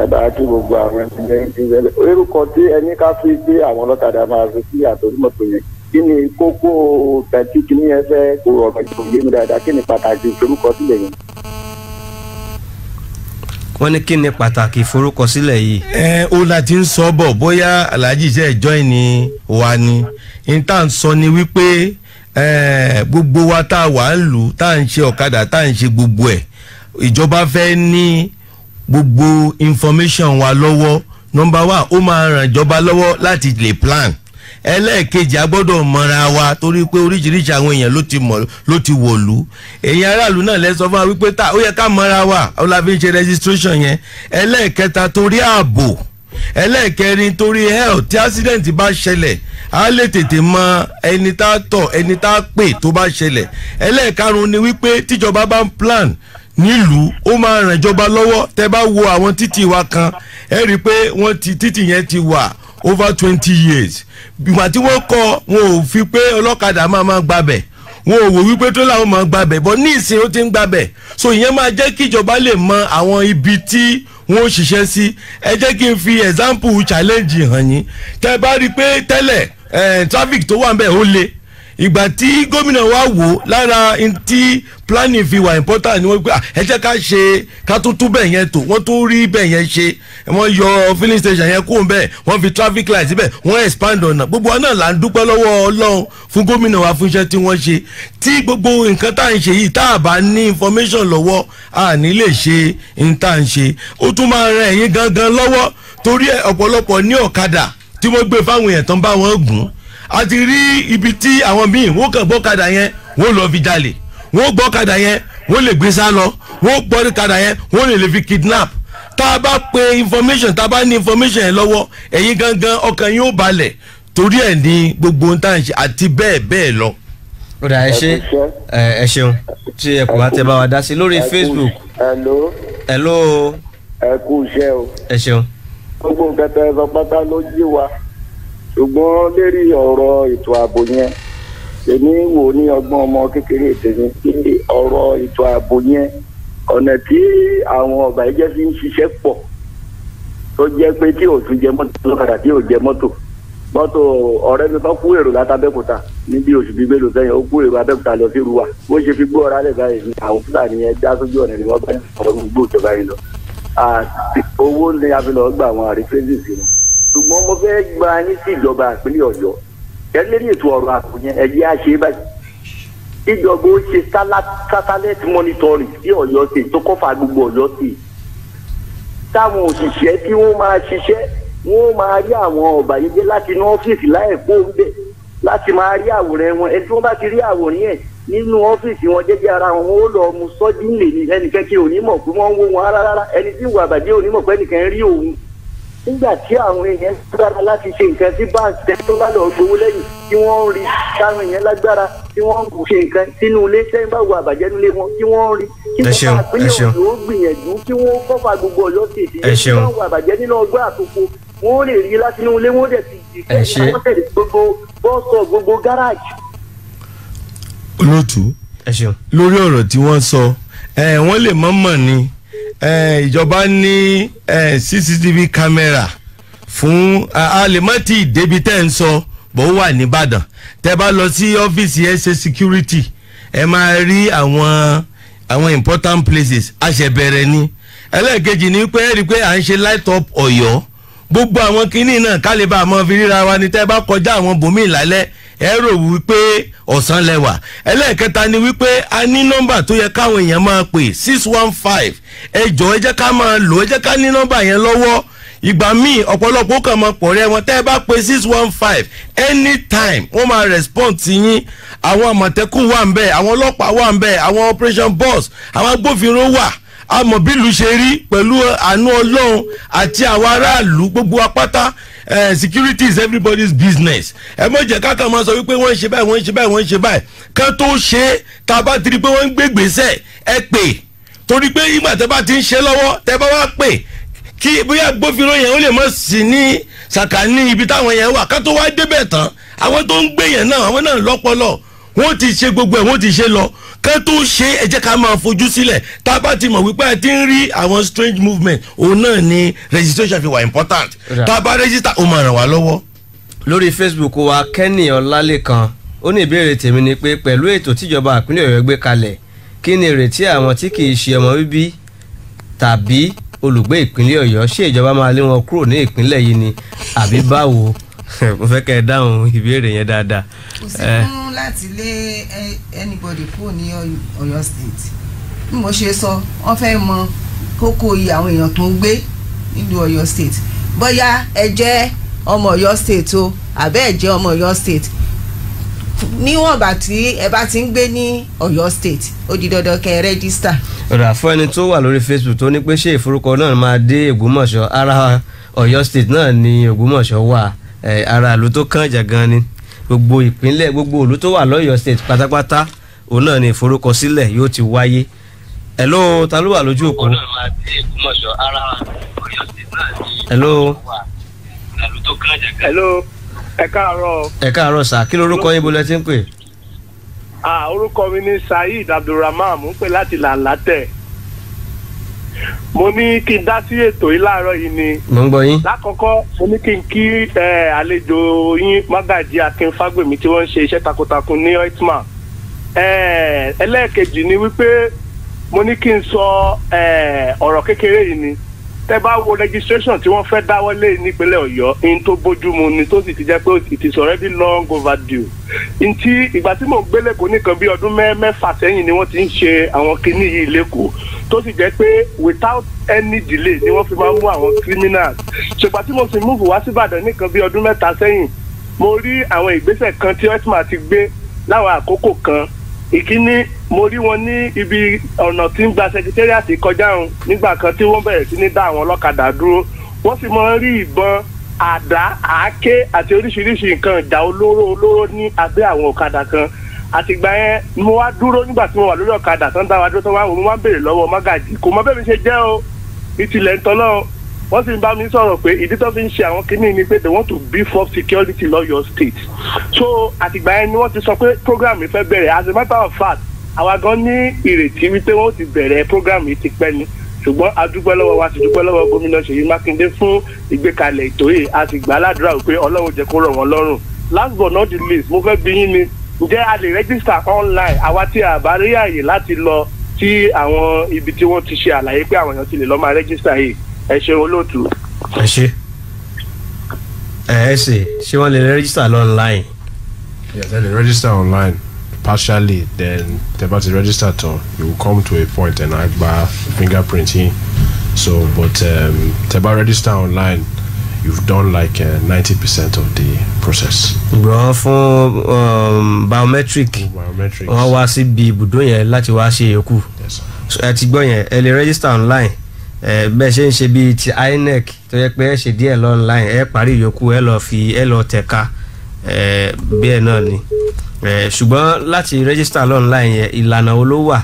Ẹ bá kí gbogbo àwọn ẹgbẹ́ orúkọ tí ẹni ká fi gbé àwọn ọlọ́kadà máa fi sí àtòrímọ̀tò yẹn. Kí ni kókó tẹ̀sí kí ni ẹ fẹ́ kó ọ̀rọ̀ ìjọba mi dáadáa, kí ni pàtàkì ìforúkọsílẹ̀ yẹn? Wọ́n ní kí ni pàtàkì ìforúkọsílẹ̀ yìí. Ẹ ó la ti ń sọ bọ̀, bóyá Alhaji iṣẹ́ ìjọ ìní wa ni n tá à ń sọ ni wípé gbogbo wa tá a wà ń lù, tá à ń ṣe ọ̀kadà, tá à ń ṣe gbogbo ẹ̀, ìjọba fẹ́ ní gbogbo information wa lọ́wọ́. Number one, ó máa ràn ìjọba lọ́wọ́ láti lè plan. Ẹlẹ́ẹ̀kejì, a gbọ́dọ̀ mọ̀ra wa torí pé oríṣiríṣi àwọn èèyàn ló ti mọ̀, ló ti wọ̀lú. Èèyàn aráàlú náà lẹ sọ fún wa wípé tá ó yẹ ká mọ̀ra wa, ó la fi ń ṣe registration yẹn. Ẹlẹ́ẹ̀kẹta, torí ààbò. Ẹlẹ́ẹ̀kẹrin, torí health, tí accident bá ṣẹlẹ̀, á lè tètè mọ ẹni tá a tọ̀, ẹni tá a pè tó bá ṣẹlẹ̀. Ẹlẹ́ẹ̀karùn-ún ni wípé tíjọba bá ń plan nílùú, ó máa ràn ìjọba lọ́wọ́. Tẹ́ bá wo àwọn títì wa kan, ẹ rí i pé wọ́n ti títì yẹn ti wà over 20 years. Ìgbà tí wọ́n kọ́, wọn ò fi pé ọlọ́kadà máa gbabẹ̀, wọn ò wò wípé tó làwọn máa gbabẹ̀ bọ́. Ní ìsìn, ó ti ń gbabẹ̀, so ìyẹn máa jẹ́ kí ìjọba lè mọ àwọn ibi tí wọ́n ó ṣiṣẹ́ sí. Ẹ jẹ́ kí n fi example challenge hàn yín. Tẹ́ bá rí i pé tẹ́lẹ̀, traffic tó wà ń bẹ̀ ó le. Ìgbà tí gómìnà wa wò lára tí planning fi wà important ni wọ́n gbé, ẹ jẹ́ ká ṣe ká tún tún bẹ̀ yẹn tò. Wọ́n tún rí bẹ̀ yẹn ṣe, wọ́n yọ filling station yẹn kúrò bẹ́ẹ̀, wọ́n fi traffic light síbẹ̀, wọ́n expand ọ̀nà. Gbogbo wa náà là ń dúpẹ́ lọ́wọ́ Ọlọ́run fún gómìnà wa fún iṣẹ́ tí wọ́n ṣe. Tí gbogbo nǹkan tá à ń ṣe yìí, tá a bá ní information lọ́wọ́, a ní lè ṣe n tá à ń ṣe. Ó tún máa ran ẹ̀yin gangan lọ́wọ́ torí ọ̀pọ̀lọpọ̀ ní ọ̀kadà tí wọ́n gbé fáwọn èèyàn tán bá wọn gùn. A ti rí ibi tí àwọn míì wọ́n kàn gbọ́kadà yẹn, wọ́n lọ fi jalè, wọ́n gbọ́kadà yẹn, wọ́n lè gbé sá lọ, wọ́n gbọ́kadà yẹn, wọ́n lè fi kidnap. Tá a bá pe information, tá a bá ní information yẹn lọ́wọ́, ẹ̀yin gangan ọkàn yóò balẹ̀. Torí ẹ̀ ní gbogbo ohun tá à ń ṣe àti bẹ́ẹ̀ bẹ́ẹ̀ lọ. Ó dà, ẹ ṣe, ẹ ṣeun tí ẹ kò bá tẹ bá wa dá sí lórí Facebook. Hello. Hello. Ẹ kú iṣẹ́ o. Ẹ ṣeun. Gbogbo nǹkan tẹ́ ẹ sọ pátá ló yé wa, ṣùgbọ́n lérí ọ̀rọ̀ ètò ààbò yẹn, èmi wò ní ọgbọ́n ọmọ kékeré tèmi kí ọ̀rọ̀ ètò ààbò yẹn, ọ̀nà tí àwọn ọ̀bàyéjẹ́ fi ń ṣiṣẹ́ pọ̀, tó jẹ́ pé tí ò tún jẹ mọ́tò lọ́kadà, tí ò jẹ mọ́tò. Ọ̀rẹ́ mi kan kú èrò látàbẹ́kúta níbi oṣù bíi mélòó sẹ́yìn. Ó kú èrò Abẹ́òkúta lọ sí Ruwa. Bó ṣe fi gbó ọ̀rá lẹ̀ báyìí ní àwọn Fúlàní yẹn já sójú ọ̀nà ni wọ́n bá ọ̀rọ̀ gbogbo ìjọba yìí lọ. Owó ni a fi lọ gba àwọn àrífẹ́sì sí wọn. Ṣùgbọ́n mo fẹ́ gba yín sí ìjọba ìpínlẹ̀ Ọ̀yọ́ ẹ lérí ètò ọ̀rọ̀ ààbò yẹn, ẹ jẹ́ á ṣe báyìí. Ìjọba ó ṣe satellite monitoring sí Ọ̀yọ́ State, tó cover gbogbo Ọ̀yọ́ State, táwọn òṣìṣẹ́ tí wọ́n máa ṣiṣẹ́, wọ́n máa rí àwọn ọ̀bàyéjẹ́ láti inú ọ́fíìsì láì kó ń bẹ̀, láti máa rí àwòrán wọn. Ẹni tí wọ́n bá ti rí àwòrán yẹn nínú ọ́fíìsì wọn jẹ́jẹ́ ara wọn, ó lọ mú sọ́jí ńlẹ̀ ní ẹnìkan kí òní mọ̀ pé wọ́n ń wó wọn rárá rárá. Ẹni tí ìwà àbàjẹ́ òní mọ̀ pé ẹnìkan rí òun. Nígbà tí àwọn èèyàn lágbára láti ṣe nǹkan sí báńkì tó bá lọ gbowó lẹ́yìn tí wọ́n ń rí, táwọn èèyàn lágbára tí wọ́n ń ṣe nǹkan sínú ilé sẹ́yìn bá wà àbàjẹ́ nílé wọn tí wọ́n ń rí, kí wọ́n bá pínlẹ̀ Ọ̀yọ́ gbìyànjú kí wọ́n cover gbogbo Ọ̀yọ́ State yẹn, kí wọ́n wà àbàjẹ́ nínú ọgbà àtòkò, wọ́n lè rí láti inú ilé, wọ́n dẹ̀ ti dìgbẹ́ wọ́n tẹ̀lé gbogbo bọ́ọ̀sọ̀, gbogbo gáràjì. Olóòtú, lórí ọ̀rọ̀ tí wọ́n sọ, wọ́n lè mọ̀ mọ̀ ni ìjọba ní CCTV camera fún a lè má tí ì débi tẹ́ ń sọ bó wà nìbàdàn. Tẹ́ bá lọ sí ọ́fíìsì SA security, ẹ máa rí àwọn important places. Àṣẹbẹ̀rẹ̀ ni. Ẹlẹ́ẹ̀kejì ni pé ẹ rí i pé à ń ṣe light up Ọ̀yọ́. Gbogbo àwọn kinní náà kálíbà àmọ́ fi ríra wa ni. Tẹ́ bá kọjá àwọn bòmíì lálẹ́, ẹ rò wípé ọ̀sán lẹ́wà. Ẹlẹ́ẹ̀kẹta ni wípé a ní nọ́mbà tó yẹ káwọn èèyàn máa pè, 615. Ẹ jọ̀ọ́, ẹ jẹ́ ká máa lò, ẹ jẹ́ ká ní nọ́mbà yẹn lọ́wọ́. Ìgbà míì, ọ̀pọ̀lọpọ̀ kàn máa pọ̀ rẹ́ wọn. Tẹ́ ẹ bá pe 615 anytime, wọ́n máa respond sí yín. Àwọn Àmọ̀tẹ́kùn wà ń bẹ̀, àwọn ọlọ́pàá wà ń bẹ̀, àwọn operation boss, àwọn agbófinró wà. Àmọ́ bílù ṣe rí, pẹ̀lú àánú Ọlọ́run àti àwọn aráàlú, gbogbo apáta, security is everybody's business. Ẹ mọ̀ jẹ́ kákan máa sọ wípé wọ́n ń ṣe báyìí, wọ́n ń ṣe báyìí, wọ́n ń ṣe báyìí. Kán tó ṣe é, tá a bá ti rí pé wọ́n ń gbé gbèsè, ẹ pè, torí pé ìgbà tẹ́ bá ti ń ṣe lọ́wọ́, tẹ́ bá wá pè, kí bóyá agbófinró yẹn ó lè mọ̀ sí ní sàkání ibi táwọn yẹn wà ká tó wá débẹ̀ tán. Àwọn tó ń gbé yẹn náà, àwọn náà lọ́pọlọ. Wọ́n ti ṣe gbogbo ẹ̀, wọ́n ti ṣe lọ kán tó ṣe. Ẹ jẹ́ ká máa fojú sílẹ̀. Tá a bá ti mọ̀ wípé a ti ń rí àwọn strange movement, òun náà ni registration fi wà important. Tá a bá register, ó máa ràn wá lọ́wọ́. Lórí Facebook wa, Kenny Ọlálékan, ó ní ìbéèrè tèmi ni pé pẹ̀lú ètò tíjọba ìpínlẹ̀ Ọ̀yọ́ gbé kalẹ̀, kí ni ìrètí àwọn tí kì í ṣe ọmọ bíbí tàbí olùgbé ìpínlẹ̀ Ọ̀yọ́? Ṣé ìjọba máa lé wọn kúrò ní ìpínlẹ̀ yìí ni àbí báwo? Mo fẹ́ kẹ́ ẹ dáhùn ìbéèrè yẹn dáadáa. Kò sí fún láti lé anybody kúrò ní Ọ̀yọ́ State. Bí mo ṣe sọ, wọ́n fẹ́ mọ kókó iye àwọn èèyàn tó ń gbé nílùú Ọ̀yọ́ State, bóyá ẹ jẹ́ ọmọ Ọ̀yọ́ State o àbẹ́ ẹ jẹ́ ọmọ Ọ̀yọ́ State. Níwọ̀n bá tí ẹ bá ti ń gbé ní Ọ̀yọ́ State, ó di dandan kẹ́ ẹ register. Ọ̀rọ̀ fún ẹni tó wà lórí Facebook tó ní pé ṣé ìforúkọ náà máa dé Ògbómọ̀ṣọ́? Ara Ọ̀yọ́ State náà ni Ògbómọ̀ṣọ́ wà, ara ìlú tó kàn jà gan ni. Gbogbo ìpínlẹ̀, gbogbo ìlú tó wà lọ́yọ̀ State pátápátá, òun náà ni ìforúkọsílẹ̀ yóò ti wáyé. Hello, ta ló wà lójú òpó? Hello. Hello, ẹ káàárọ̀. Ẹ káàárọ̀ sà, kí lorúkọ yín, bó lẹ ti ń pè? Orúkọ mi ni Saheed Abdulrahman, mo ń pè láti Làǹlátẹ̀. Mo ní kí n dá sí ètò yìí láàárọ̀ yìí ni. Mo ń gbọ́ yín. Lákọ̀ọ́kọ́, mo ní kí n kí àlejò yín, Mágàjí Akin Fágbèmí, tí wọ́n ń ṣe iṣẹ́ takuntakun ní OYRTMA. Ẹlẹ́ẹ̀kejì ni wípé mo ní kí n sọ ọ̀rọ̀ kékeré yìí ni. Tẹ́ bá wo registration tí wọ́n fẹ́ dáwọ́lé nípínlẹ̀ Ọ̀yọ́, in tó bójúmu ni, tó sì ti jẹ́ pé it is already long overdue. Ntí ìgbà tí mò ń gbé lẹ́kọ̀ọ́ nìkan bí ọdún 6 sẹ́yìn ni wọ́n ti ń ṣe àwọn kinní yìí lẹ́kọ̀ọ́, tó sì jẹ́ pé without any delay ni wọ́n fi máa ń mú àwọn criminals. Ṣùgbọ́n tí mo sì move wá síbàdàn nìkan bí ọdún 3 sẹ́yìn, mo rí àwọn ìgbésẹ̀ kan tí OYRTMA ti gbé láwọn àkókò kan. Ìkíní, mo rí wọn ní ibi ọ̀nà tí ń gba secretariat kọjá òun nígbà kan tí wọ́n bẹ̀rẹ̀ sí ní dá àwọn ọlọ́kadà dúró. Wọ́n sì máa ń rí ìbọn, àdá, àáké àti oríṣiríṣi nǹkan ìjà olóró ní abẹ́ àwọn ọ̀kadà kan. Àtìgbà yẹn mo wá dúró nígbà tí mo wà lórí ọ̀kadà tó ń dá wa dúró, tó wá wò mo wá ń béèrè lọ́wọ́ Mágàjí, kò mọ bẹ́ẹ̀ mi ṣe jẹ́ o, ní tilẹ̀ ń tọ́lọ́. Wọ́n sì ń bá mi sọ̀rọ̀ pé ìdí tó fi ń ṣe àwọn kinní ni pé they want to beef up security lọ́yọ̀ State. So àtìgbà yẹn ni wọ́n ti sọ pé program yìí fẹ́ bẹ̀rẹ̀. As a matter of fact, àwa gan ní ìrètí wípé wọ́n ti bẹ̀rẹ̀ program yìí ti pẹ́ ni, ṣùgbọ́n a dúpẹ́ lọ́wọ́ wa, sì dúpẹ́ lọ́wọ́ gómìnà Ṣèyí Mákindé fún ìgbékalẹ̀ ètò yìí. A sì gbà ládùúrà wípé Ọlọ́run jẹ́ kó rọ̀ wọ́n lọ́rùn. Last but not the least, mo fẹ́ bi yín ni, ǹjẹ́ a lè register online, àwa tí a bá rí àyè láti lọ sí àwọn ibi tí wọ́n ti ṣe àlàyé pé àwọn èèyàn ti lè lọ máa register yìí? Ẹ ṣe olóòtú. Ẹ ṣe ẹ ṣe ṣé wọ́n lè register online? Yes, they register online partially, then tẹ́ bá ti register tán, you will come to a point and a gba fingerprint yín. So but tẹ́ bá register online, you've done like 90% of the process. Gbọ́n fún biometric, wọ́n wá síbi ibùdó yẹn láti wá ṣe yòókù. Ẹ ti gbọ́ yẹn, ẹ lè register online. Bẹ́ẹ̀ ṣe ń ṣe bíi ti INEC tó yẹ pé ẹ ṣe díẹ̀ lọ online, ẹ parí ìyókù, ẹ lọ fi ẹ lọ tẹ̀ka bẹ́ẹ̀ náà ni. Ṣùgbọ́n láti register online yẹn, ìlànà wo ló wà,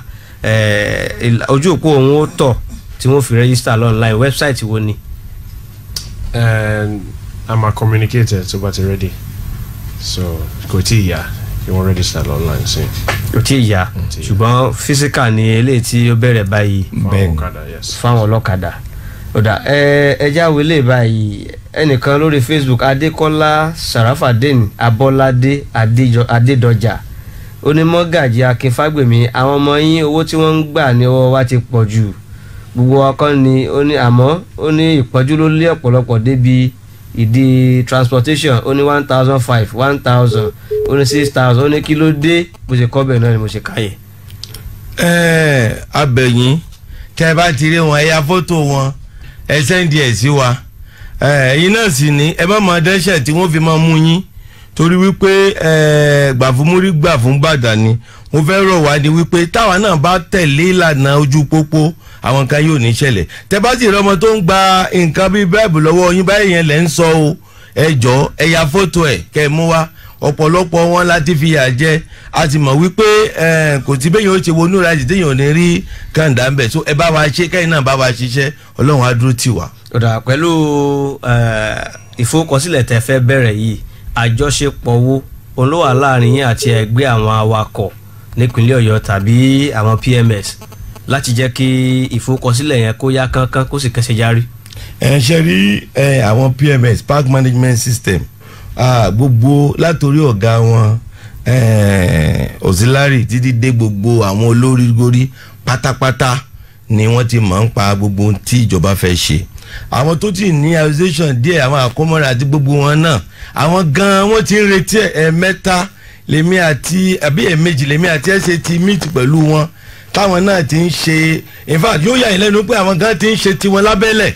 ojú òpó òun ó tọ̀ tí wọ́n fi register online, website wo ni? And I'm a communicator, so but ready. So kò tí ì yá kí wọ́n register online sí. Kò tí ì yá, ṣùgbọ́n physical ni eléyìí tí ó bẹ̀rẹ̀ báyìí fáwọn ọlọ́kadà. Ọ̀dà ẹ jáwé lè báyìí. Ẹnìkan lórí Facebook, Adékọ́lá Sàràfàdéni Abọ́ládé Adédọjà, onímọ̀gàjì Akin Fágbèmí, àwọn ọmọ yín owó tí wọ́n ń gbà ní ọwọ́ wa ti pọ̀ jù, gbogbo wa kọ́ ni ó ní, àmọ́ ó ní ìpọ́njú ló lé ọ̀pọ̀lọpọ̀ débi ìdí transportation. Ó ní 1,500, 1,000, ó ní 6,000, ó ní kí ló dé? Bó ṣe kọ́ bẹ́ẹ̀ náà ni mo ṣe káyè. Ẹ abẹ̀yìn, tẹ́ ẹ bá ti rí wọn, ẹ ya fọ́tò wọn, ẹ sẹ́ndì ẹ̀ sí wa. Ẹ̀yin náà sì ní ẹ má máa dẹ́ṣẹ̀ tí wọ́n fi máa mú yín, torí wípé gbà fún múrí gbà fún bàdà ni. Mo fẹ́ rọ̀ wá ní wípé táwa náà bá tẹ̀lé ìlànà ojú pópó, àwọn kan yóò ní ṣẹlẹ̀. Tẹ́ bá sì rí ọmọ tó ń gba nǹkan bíi bẹ́ẹ̀bù lọ́wọ́ yín báyìí yẹn lẹ́ ń sọ o, ẹ jọ̀ọ́ ẹ ya fọ́tò ẹ̀ kẹ́ ẹ mú wá. Ọ̀pọ̀lọpọ̀ wọn láti fi yà jẹ. A ti mọ̀ wípé kò tí bẹ́yìn ó ṣe wọnú ìrajì téèyàn ò ní rí kàńdà ń bẹ̀. So ẹ bá wa ṣe, kẹ́yìn náà bá wa ṣiṣẹ́, Ọlọ́run á dúró tì wá. Ọ̀dà pẹ̀lú ìforúkọsílẹ̀ tẹ́ fẹ́ bẹ̀rẹ̀ yìí, àjọṣepọ̀ wo òun ló wà láàrin yín àti ẹgbẹ́ àwọn awakọ̀ nípínlẹ̀ Ọ̀yọ́ tàbí àwọn PMS láti jẹ́ kí ìforúkọsílẹ̀ yẹn kó yá kánkán kó sì kẹsẹ̀ járí. Ẹ ṣe rí àwọn PMS, Park Management System, gbogbo látòrí ọ̀gá wọn auxiliary títí dé gbogbo àwọn olórí gorí pátápátá ni wọ́n ti mọ̀ ń pa gbogbo ohun tí ìjọba fẹ́ ṣe. Àwọn tó ti ní association díẹ̀, àwọn àkómọ́ra àti gbogbo wọn náà, àwọn gan-an wọ́n ti ń retí ẹ̀ẹ̀mẹ́ta lèmi àti àbí ẹ̀ẹ̀mejì lèmi àti ẹ̀ṣẹ̀ ti meet pẹ̀lú wọn, táwọn náà ti ń ṣe. In fact, yóò yà yín lẹ́nu pé àwọn gan ti ń ṣe tiwọn lábẹ́lẹ̀,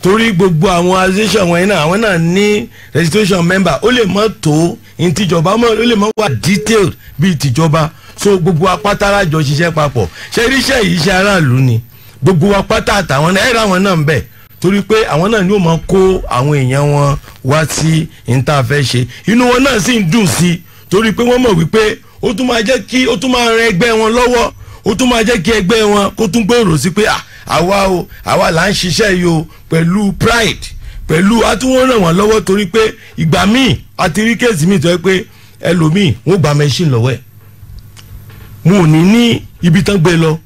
torí gbogbo àwọn association wọn náà, àwọn náà ní registration member, ó lè mọ́ tó ní tìjọba, ó lè mọ́ wà detailed bíi tìjọba. So gbogbo apátára jọ ṣiṣẹ́ papọ̀. Ṣe iṣẹ́ yìí iṣẹ́ aráàlú ni, gbogbo apáta àtàwọn náà ẹ̀rọ àwọn náà ń bẹ̀, torí pé àwọn náà ni ó máa kó àwọn èèyàn wọn wá sí ní tá a fẹ́ ṣe. Inú wọn náà sì ń dùn sí i, torí pé wọ́n mọ̀ wípé ó tún máa jẹ́ kí ó tún máa ran ẹgbẹ́ wọn lọ́wọ́, ó tún máa jẹ́ kí ẹgbẹ́ wọn kó tún gbèrò sí pé àwa o, àwa là ń ṣiṣẹ́ yìí o, pẹ̀lú pride, pẹ̀lú àtúwọ́n ràn wọ́n lọ́wọ́. Torí pé ìgbà míì àti rí kéèsì míì tó yẹ pé ẹlòmíì wọ́n gba machine lọ́wọ́ ẹ̀, mo ò ní ibi tán gbé lọ.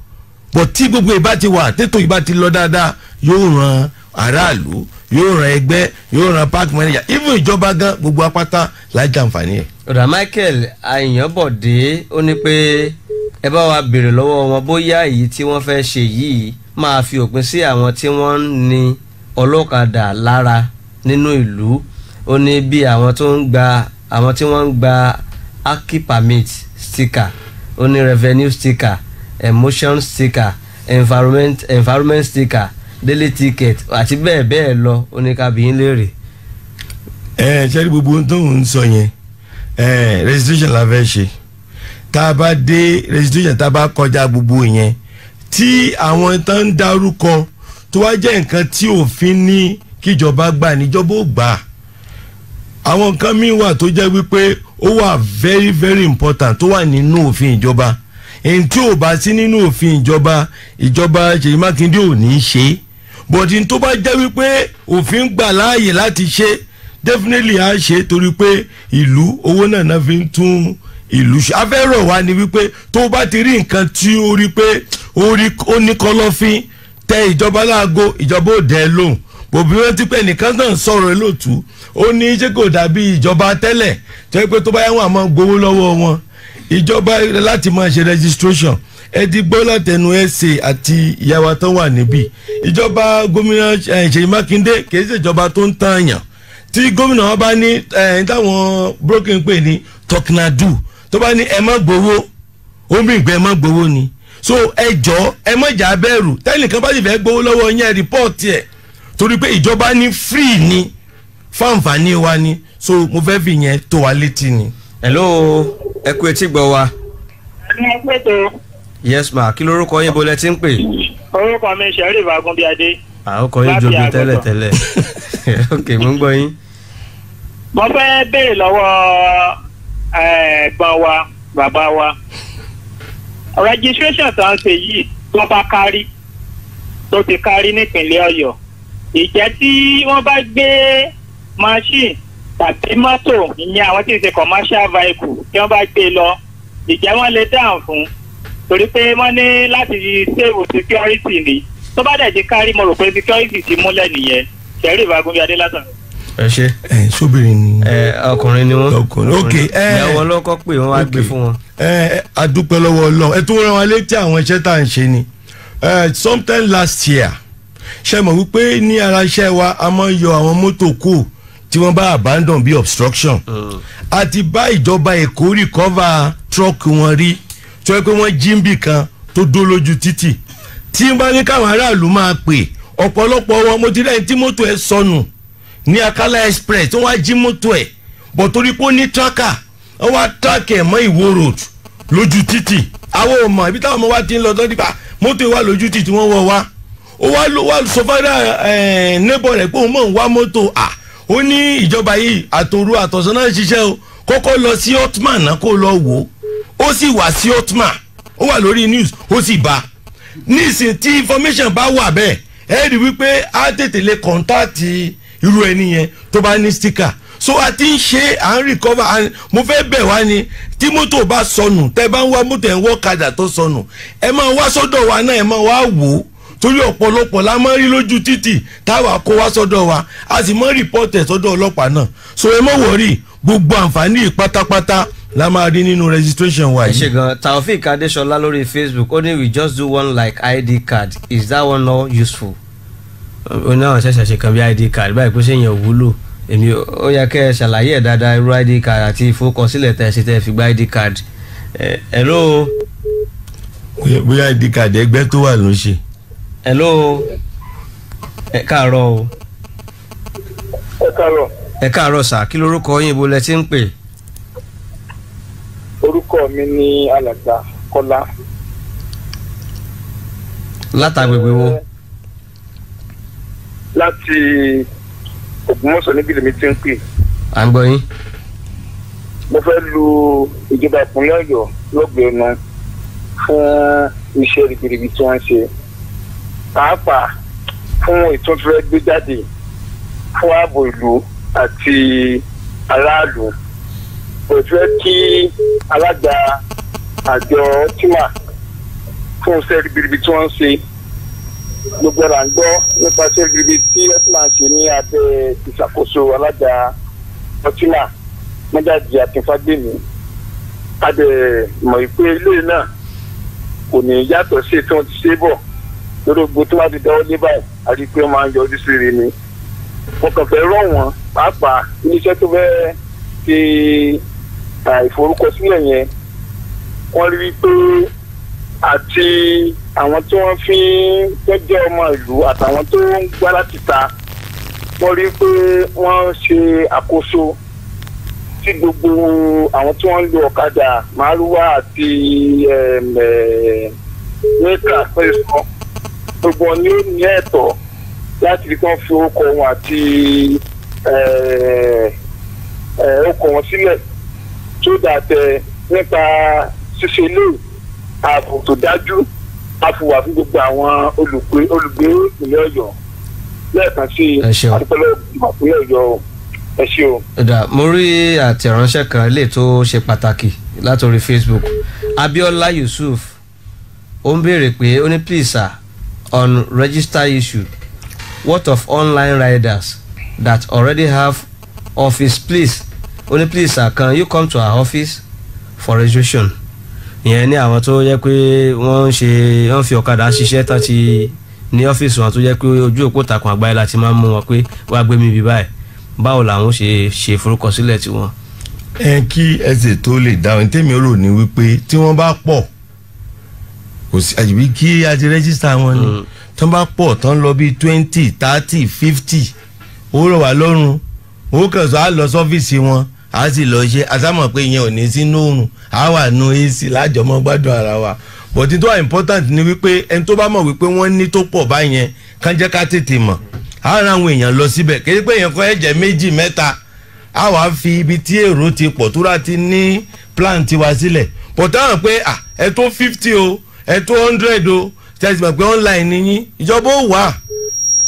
Bọ̀ tí gbogbo ìbá ti wà, tètò ìbá ti lọ dáadáa, yóò ran aráàlú, yóò ran ẹgbẹ́, yóò ran park manager, even ìjọba gan, gbogbo apáta láì jàǹfààní ẹ̀. Ọ̀dà Michael Àyànbọ̀dé ó ní pé ẹ bá wa béèrè lọ́wọ́ wọn bóyá èyí tí wọ́n fẹ́ ṣe yìí máa fi òpin sí àwọn tí wọ́n ń ní ọlọ́kadà lára nínú ìlú. Ó ní bí àwọn tó ń gba, àwọn tí wọ́n ń gba aki permit sticker, ó ní revenue sticker, emotion sticker, environment sticker, daily ticket àti bẹ́ẹ̀ bẹ́ẹ̀ lọ. Ó ní ká bi yín léèrè. Ẹ ṣe rí gbogbo ohun tó ń sọ yẹn, registration la fẹ́ ṣe. Tá a bá dé registration, tá a bá kọjá gbogbo yẹn tí àwọn tó ń dárúkọ tó wá jẹ́ nǹkan tí òfin ní kíjọba gbà, níjọba ò gbà. Àwọn nǹkan míì wà tó jẹ́ wípé ó wà very very important tó wà nínú òfin ìjọba. Èyí tí ò bá sí nínú òfin ìjọba, ìjọba Ṣèyí Mákindé ò ní í ṣe. But n tó bá jẹ́ wípé òfin gbà láàyè láti ṣe, definitely á ṣe, torí pé ìlú owó náà fi ń tún ìlú ṣe. Afẹ́rọ̀ wa ni wípé tó bá ti rí nǹkan tí ó rí pé ó ní kọ̀lọ̀fín, tẹ ìjọba láago, ìjọba ò dẹ́ lóhùn. Bòbí wọn ti pẹ́ nìkan náà sọ̀rọ̀ lóòtú, ó ní ṣé kò dàbí ìjọba tẹ́lẹ̀ tó yẹ pé tó bá yẹ wọn àmọ́ gbowó lọ́wọ́ wọn. Ìjọba láti máa ṣe registration, ẹ ti gbọ́ látẹnu ẹsẹ̀ àti ìyàwó tó wà níbí. Ìjọba gómìnà Ṣèyí Mákindé kì í ṣe ìjọba tó ń tàn yàn. Tí gómìnà wọn bá ní táwọn broken pè ní tọknadu, tó bá ní ẹ má gbowó, ó mì gbẹ ẹ má gbowó ni. So ẹ jọ ẹ má jà bẹ̀rù, tẹ́nìkan bá sì fẹ́ gbowó lọ́wọ́ yẹn, rìpọ́ọ̀tì ẹ̀, torí pé ìjọba ní free ni fáǹfààní wa ni. So mo fẹ́ fi yẹn tó wa létí ni. Hello, ẹ kú etí gbọ́ wa. Yes ma, kí lorúkọ yín, bo lẹ ti ń pè? Orúkọ mi Sheriff Agunbíadé. Àkókò yín jobi tẹ́lẹ̀ tẹ́lẹ̀. Ok, mo ń gbọ́ yín. Mo fẹ́ béèrè lọ́wọ́ ẹ̀gbọ́n wa, bàbá wa. Registration tó ń ṣe yìí tó bá kárí, tó ti kárí nípìnlẹ̀ Ọ̀yọ́, ìjẹ́ tí wọ́n bá gbé machine tàbí mọ́tò, ìyẹn àwọn tí ń ṣe commercial vehicle, tí wọ́n bá gbé lọ, ìjẹ́ wọ́n lè dáhùn fún, torí pé wọ́n ní láti save security ni. Tó bá dẹ̀ ti kárí, mo rò pé security ti múlẹ̀ nìyẹn. Sheriff Agunbíadé látàn. Ẹ ṣe. Ẹ sóbìnrin ni. Ẹ ọkùnrin ni wọn. Ọkùnrin, ok. Ìyàwó ọlọ́kọ́ pé wọ́n wá gbé fún wọn. Ẹ a dúpẹ́ lọ́wọ́ Ọlọ́run, ẹ tún rán wa létí àwọn iṣẹ́ tá à ń ṣe ni. Sometime last year, ṣe mọ̀ wípé ní ara iṣẹ́ wa a máa ń yọ àwọn mọ́tò kù tí wọ́n bá abandon bí obstruction. A ti bá ìjọba Èkó recover truck wọn rí, tó yẹ pé wọ́n jí ń bì kan tó dó lójú títì. Tí n bá ní káwọn aráàlú máa pè, ọ̀pọ̀lọpọ̀ wọn mo ti rẹ́ni tí mọ́tò ẹ̀ sọnù ní Akala Express tí wọ́n á jí mọ́tò ẹ̀, bọ̀ torí pé ó ní tracker, wọ́n wá track ẹ̀ mọ́ Ìwó Road lójú títì. Àwọn ò mọ̀ ibi táwọn ọmọ wa ti ń lọ tán nípa mọ́tò wà lójú títì, wọ́n wọ̀ wá. Ó wá ló wá sọ fára neighbor rẹ̀ pé òun mọ̀ ń wá mọ́tò. À ó ní ìjọba yìí àtòru àtọ̀sán náà ń ṣiṣẹ́ o, kọ́kọ́ lọ sí Otman náà kó lọ wò ó. Ó sì wá sí Otman, ó wà lórí news, ó sì bá nísìn tí information bá wà bẹ́ẹ̀, ẹ rí wípé á tètè lè kọ̀ǹtáàtì irú ẹni yẹn tó bá ní sticker. So a ti ń ṣe, à ń recover. Mo fẹ́ bẹ̀ wá ni, tí mọ́tò bá sọnù, tẹ́ bá ń wá mọ́tò, ẹ̀ ń wọ́ kadà tó sọnù, ẹ máa wá sọ́dọ̀ wa náà, ẹ máa wá wò ó, torí ọ̀pọ̀lọpọ̀ la máa ń rí lójú títì táwa kó wá sọ́dọ̀ wa, a sì máa ń report ẹ̀ sọ́dọ̀ ọlọ́pàá náà. So ẹ má worry, gbogbo àǹfààní pátápátá la máa rí nínú registration wa Ẹ yìí. ṣe gan. Taofik Adesola lórí Facebook, ó ní, "We just do one like ID card. Is that one not useful?" Ó ní àwọn ṣẹ̀ṣẹ̀ ṣe kan bí ID card báyìí, pé ṣé yẹn ò wúlò? Èmi ó yẹ kẹ́ ẹ ṣàlàyé ẹ̀ dáadáa, irú ID card àti ìforúkọsílẹ̀ tẹ̀ ṣe tẹ̀ fi gba ID card. Hello. Bóyá ID card ẹgbẹ́ tó wà ló ń ṣe. Hello, ẹ káàárọ̀ o. Ẹ káàárọ̀. Ẹ káàárọ̀ sà, kí lorúkọ yín, ibo lẹ ti ń pè? Orúkọ mi ní Alàgbà Kọ́lá. Látàgbègbè wo? Láti Ògbómọ̀ṣọ́ níbi lèmi ti ń pè. À ń gbọ́ yín. Mo fẹ́ lu ìjọba ìpínlẹ̀ Ọ̀yọ́ lọ́gbẹ̀ẹ́ ẹnu fún iṣẹ́ ribiribi tí wọ́n ń ṣe, pàápàá fún ètò tí wọ́n gbé jáde fún ààbò ìlú àti aráàlú. Kò fẹ́ kí alága àjọ TIMA fún iṣẹ́ ribiribi tí wọ́n ń ṣe. Gbogbo ẹ̀ là ń gbọ́ nípa iṣẹ́ ribiribi tí ọtíma ń ṣe ní abẹ́ ìṣàkóso alága ọtíma, Mọ́gàjí Akínfágbèmí. A dẹ̀ mọ̀ pé ilé náà kò ní yàtọ̀ sí tí wọ́n ti ṣe bọ̀ lórí gbogbo tó bá ti dáwọ́ lé báyìí, àti pé wọ́n máa ń yọjú sí rí ni. Mo kàn fẹ́ rọ̀ wọ́n, pàápàá iléeṣẹ́ tó fẹ́ ṣe ìforúkọsílẹ̀ yẹn, wọ́n rí i pé àti àwọn tí wọ́n fi ń jẹ́ ọmọ ìlú àtàwọn tó ń gbá láti ta, wọ́n rí i pé wọ́n ṣe àkóso tí gbogbo àwọn tí wọ́n ń lo ọ̀kadà, márúwá àti mẹ́ta pẹ́ sọ, gbogbo wọn ni ó ní ẹ̀tọ́ láti rí kí wọ́n fi orúkọ wọn àti orúkọ wọn sílẹ̀, tó dàtẹ̀ nípa ṣíṣe ilé ààbò tó dájú a fi wà fún gbogbo àwọn olùgbé ìpínlẹ̀ Ọ̀yọ́. Lẹ́ẹ̀kan sí Ẹ ṣeun. Adúpẹ́lẹ́ ìpínlẹ̀ Ọ̀yọ́, ẹ ṣé o. Dà, mo rí àtẹ̀ránṣẹ́ kan lè tó ṣe pàtàkì látòrí Facebook. Abiola Yusuf, ó ń béèrè pé, ó ní, "Please sir, on register issue, what of online riders that already have office? Please," ó ní, "please sir, can you come to our office for registration?" Ìyẹn ní àwọn tó yẹ pé wọ́n ń ṣe, wọ́n fi ọ̀kadà ṣiṣẹ́ tán, ti ní ọ́fíìsì wọn, tó jẹ́ pé ojú òpó ìtàkùn àgbáyé láti máa ń mú wọn pé wàá gbé mi bí báyìí, báwo làwọn ṣe ṣe ìforúkọsílẹ̀ tiwọn? Ẹ kí ẹsẹ̀ tó lè dáhùn, tèmi rò ní wípé tí wọ́n bá pọ̀, kò sí àjùbí kí a ti register wọn ni. Tí wọ́n bá pọ̀ tán, lọ bíi 20, 30, 50, ó rọ̀ wá lọ́rùn. Owó kan sọ, á lọ sọ́fíìsì wọn, á sì lọ ṣe àsámọ̀ pé ìyẹn ò ní sínú oòrùn, á wà nù AC lájọmọ́ gbádùn ara wa. But tó wà important ni wípé ẹni tó bá mọ̀ wípé wọ́n ní tó pọ̀ báyẹn, kàn jẹ́ ká tètè mọ̀, á ran àwọn èèyàn lọ síbẹ̀. Kì í pé èèyàn kan ẹ̀jẹ̀ méjì mẹ́ta, á wàá fi ibi tí èrò ti pọ̀ tó rà ti ní plan tiwa sílẹ̀. But táwọn pé ẹ tó 50 o, ẹ tó 100 o, tẹ̀sí mọ̀ pé online ni yín, ìjọba ó wà,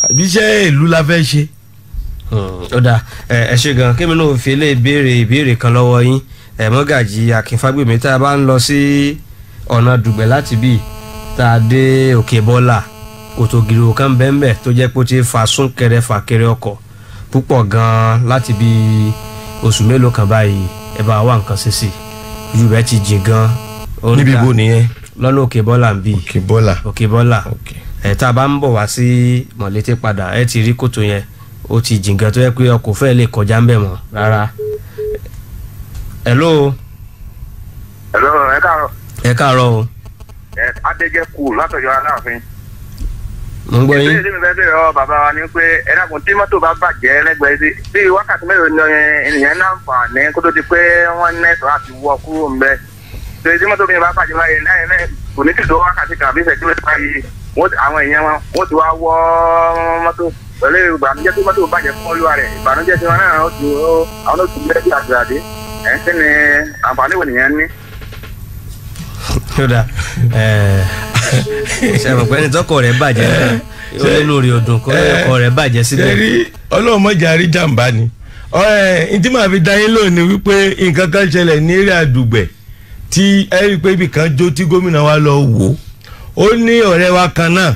àbí iṣẹ́ ìlú la fẹ́ ṣe. Ó dáa, ẹ ṣe gan. Kémi náà fi lè béèrè ìbéèrè kan lọ́wọ́ yín, ẹ Mọ́gàjí Akínfágbèmí. Tá a bá ń lọ sí ọ̀nà Dùgbẹ̀ láti bí tá a dé Òkè Bọ́là, kòtò gìrìwò kan bẹ́ẹ̀nbẹ́ẹ̀ tó jẹ́ pé ó ti fa súnkẹrẹ fàkẹrẹ ọkọ̀ púpọ̀ gan-an láti bí oṣù mélòó kan báyìí. Ẹ bá wá nǹkan ṣe sí i, ojú rẹ̀ ti jìn gan. Níbi ibo nìyẹn? Lọ́nà Òkè Bọ́là ń bí. Òkè Bọ́là. Òkè Bọ́là ẹ̀, tá a bá ń bọ̀ wá sí Mọ̀lété padà, ẹ ti rí kòtò yẹn, ó ti jìn gan tó yẹ pé ọkọ̀ fẹ́ lè kọjá ń bẹ̀ mọ́ rárá. Hello. Hello, ẹ káàárọ̀. Ẹ káàárọ̀ o. Ẹ Adéjẹkù látọ̀yọ́ Aláàfin. Mo ń gbọ́ yín. Ìbéèrè tí mi fẹ́ bèèrè ọ bàbá wa ni pé, ẹ dákun, tí mọ́tò bá bàjẹ́ lẹ́gbẹ̀ẹ́ sí bí wákàtí mélòó ni ènìyàn náà fà ní kó tó di pé wọ́n nẹ́tọ̀ àti wọ kúrò ń bẹ̀? Torí tí mọ́tò mi bá bàjẹ́ báyìí lẹ́yìn kò ní tìtò wákàtí kan àbí ìṣẹ́jú mẹ́ta báyìí, àwọn èèyàn wọn wọ́n ti wá wọ́ mọ́tò pẹ̀lú ìbànújẹ́ tí mọ́tò bàjẹ́ fún olúwa rẹ̀. Ìbànújẹ́ tí wọn náà ó ti àwọn ó ti gbé bí àgbàdé ẹ̀ ń sẹ́ni, àǹfààní wo nìyẹn ní? Kódà ṣe mọ̀ pé ẹni tọkọ rẹ̀ bàjẹ́ náà, ó lé lórí ọdún kó ọkọ rẹ̀ bàjẹ́ síbẹ̀. Ṣe rí, Ọlọ́run mọ̀jà rí jàǹbá ni. Ẹ ntí màá fi dá yín lónìí wípé nǹkan kan ṣẹlẹ̀ ní eré àdùgbẹ̀ tí ẹ rí i pé ibì kan jó tí gómìnà wa lọ wò ó ní ọ̀rẹ́ wa kan náà,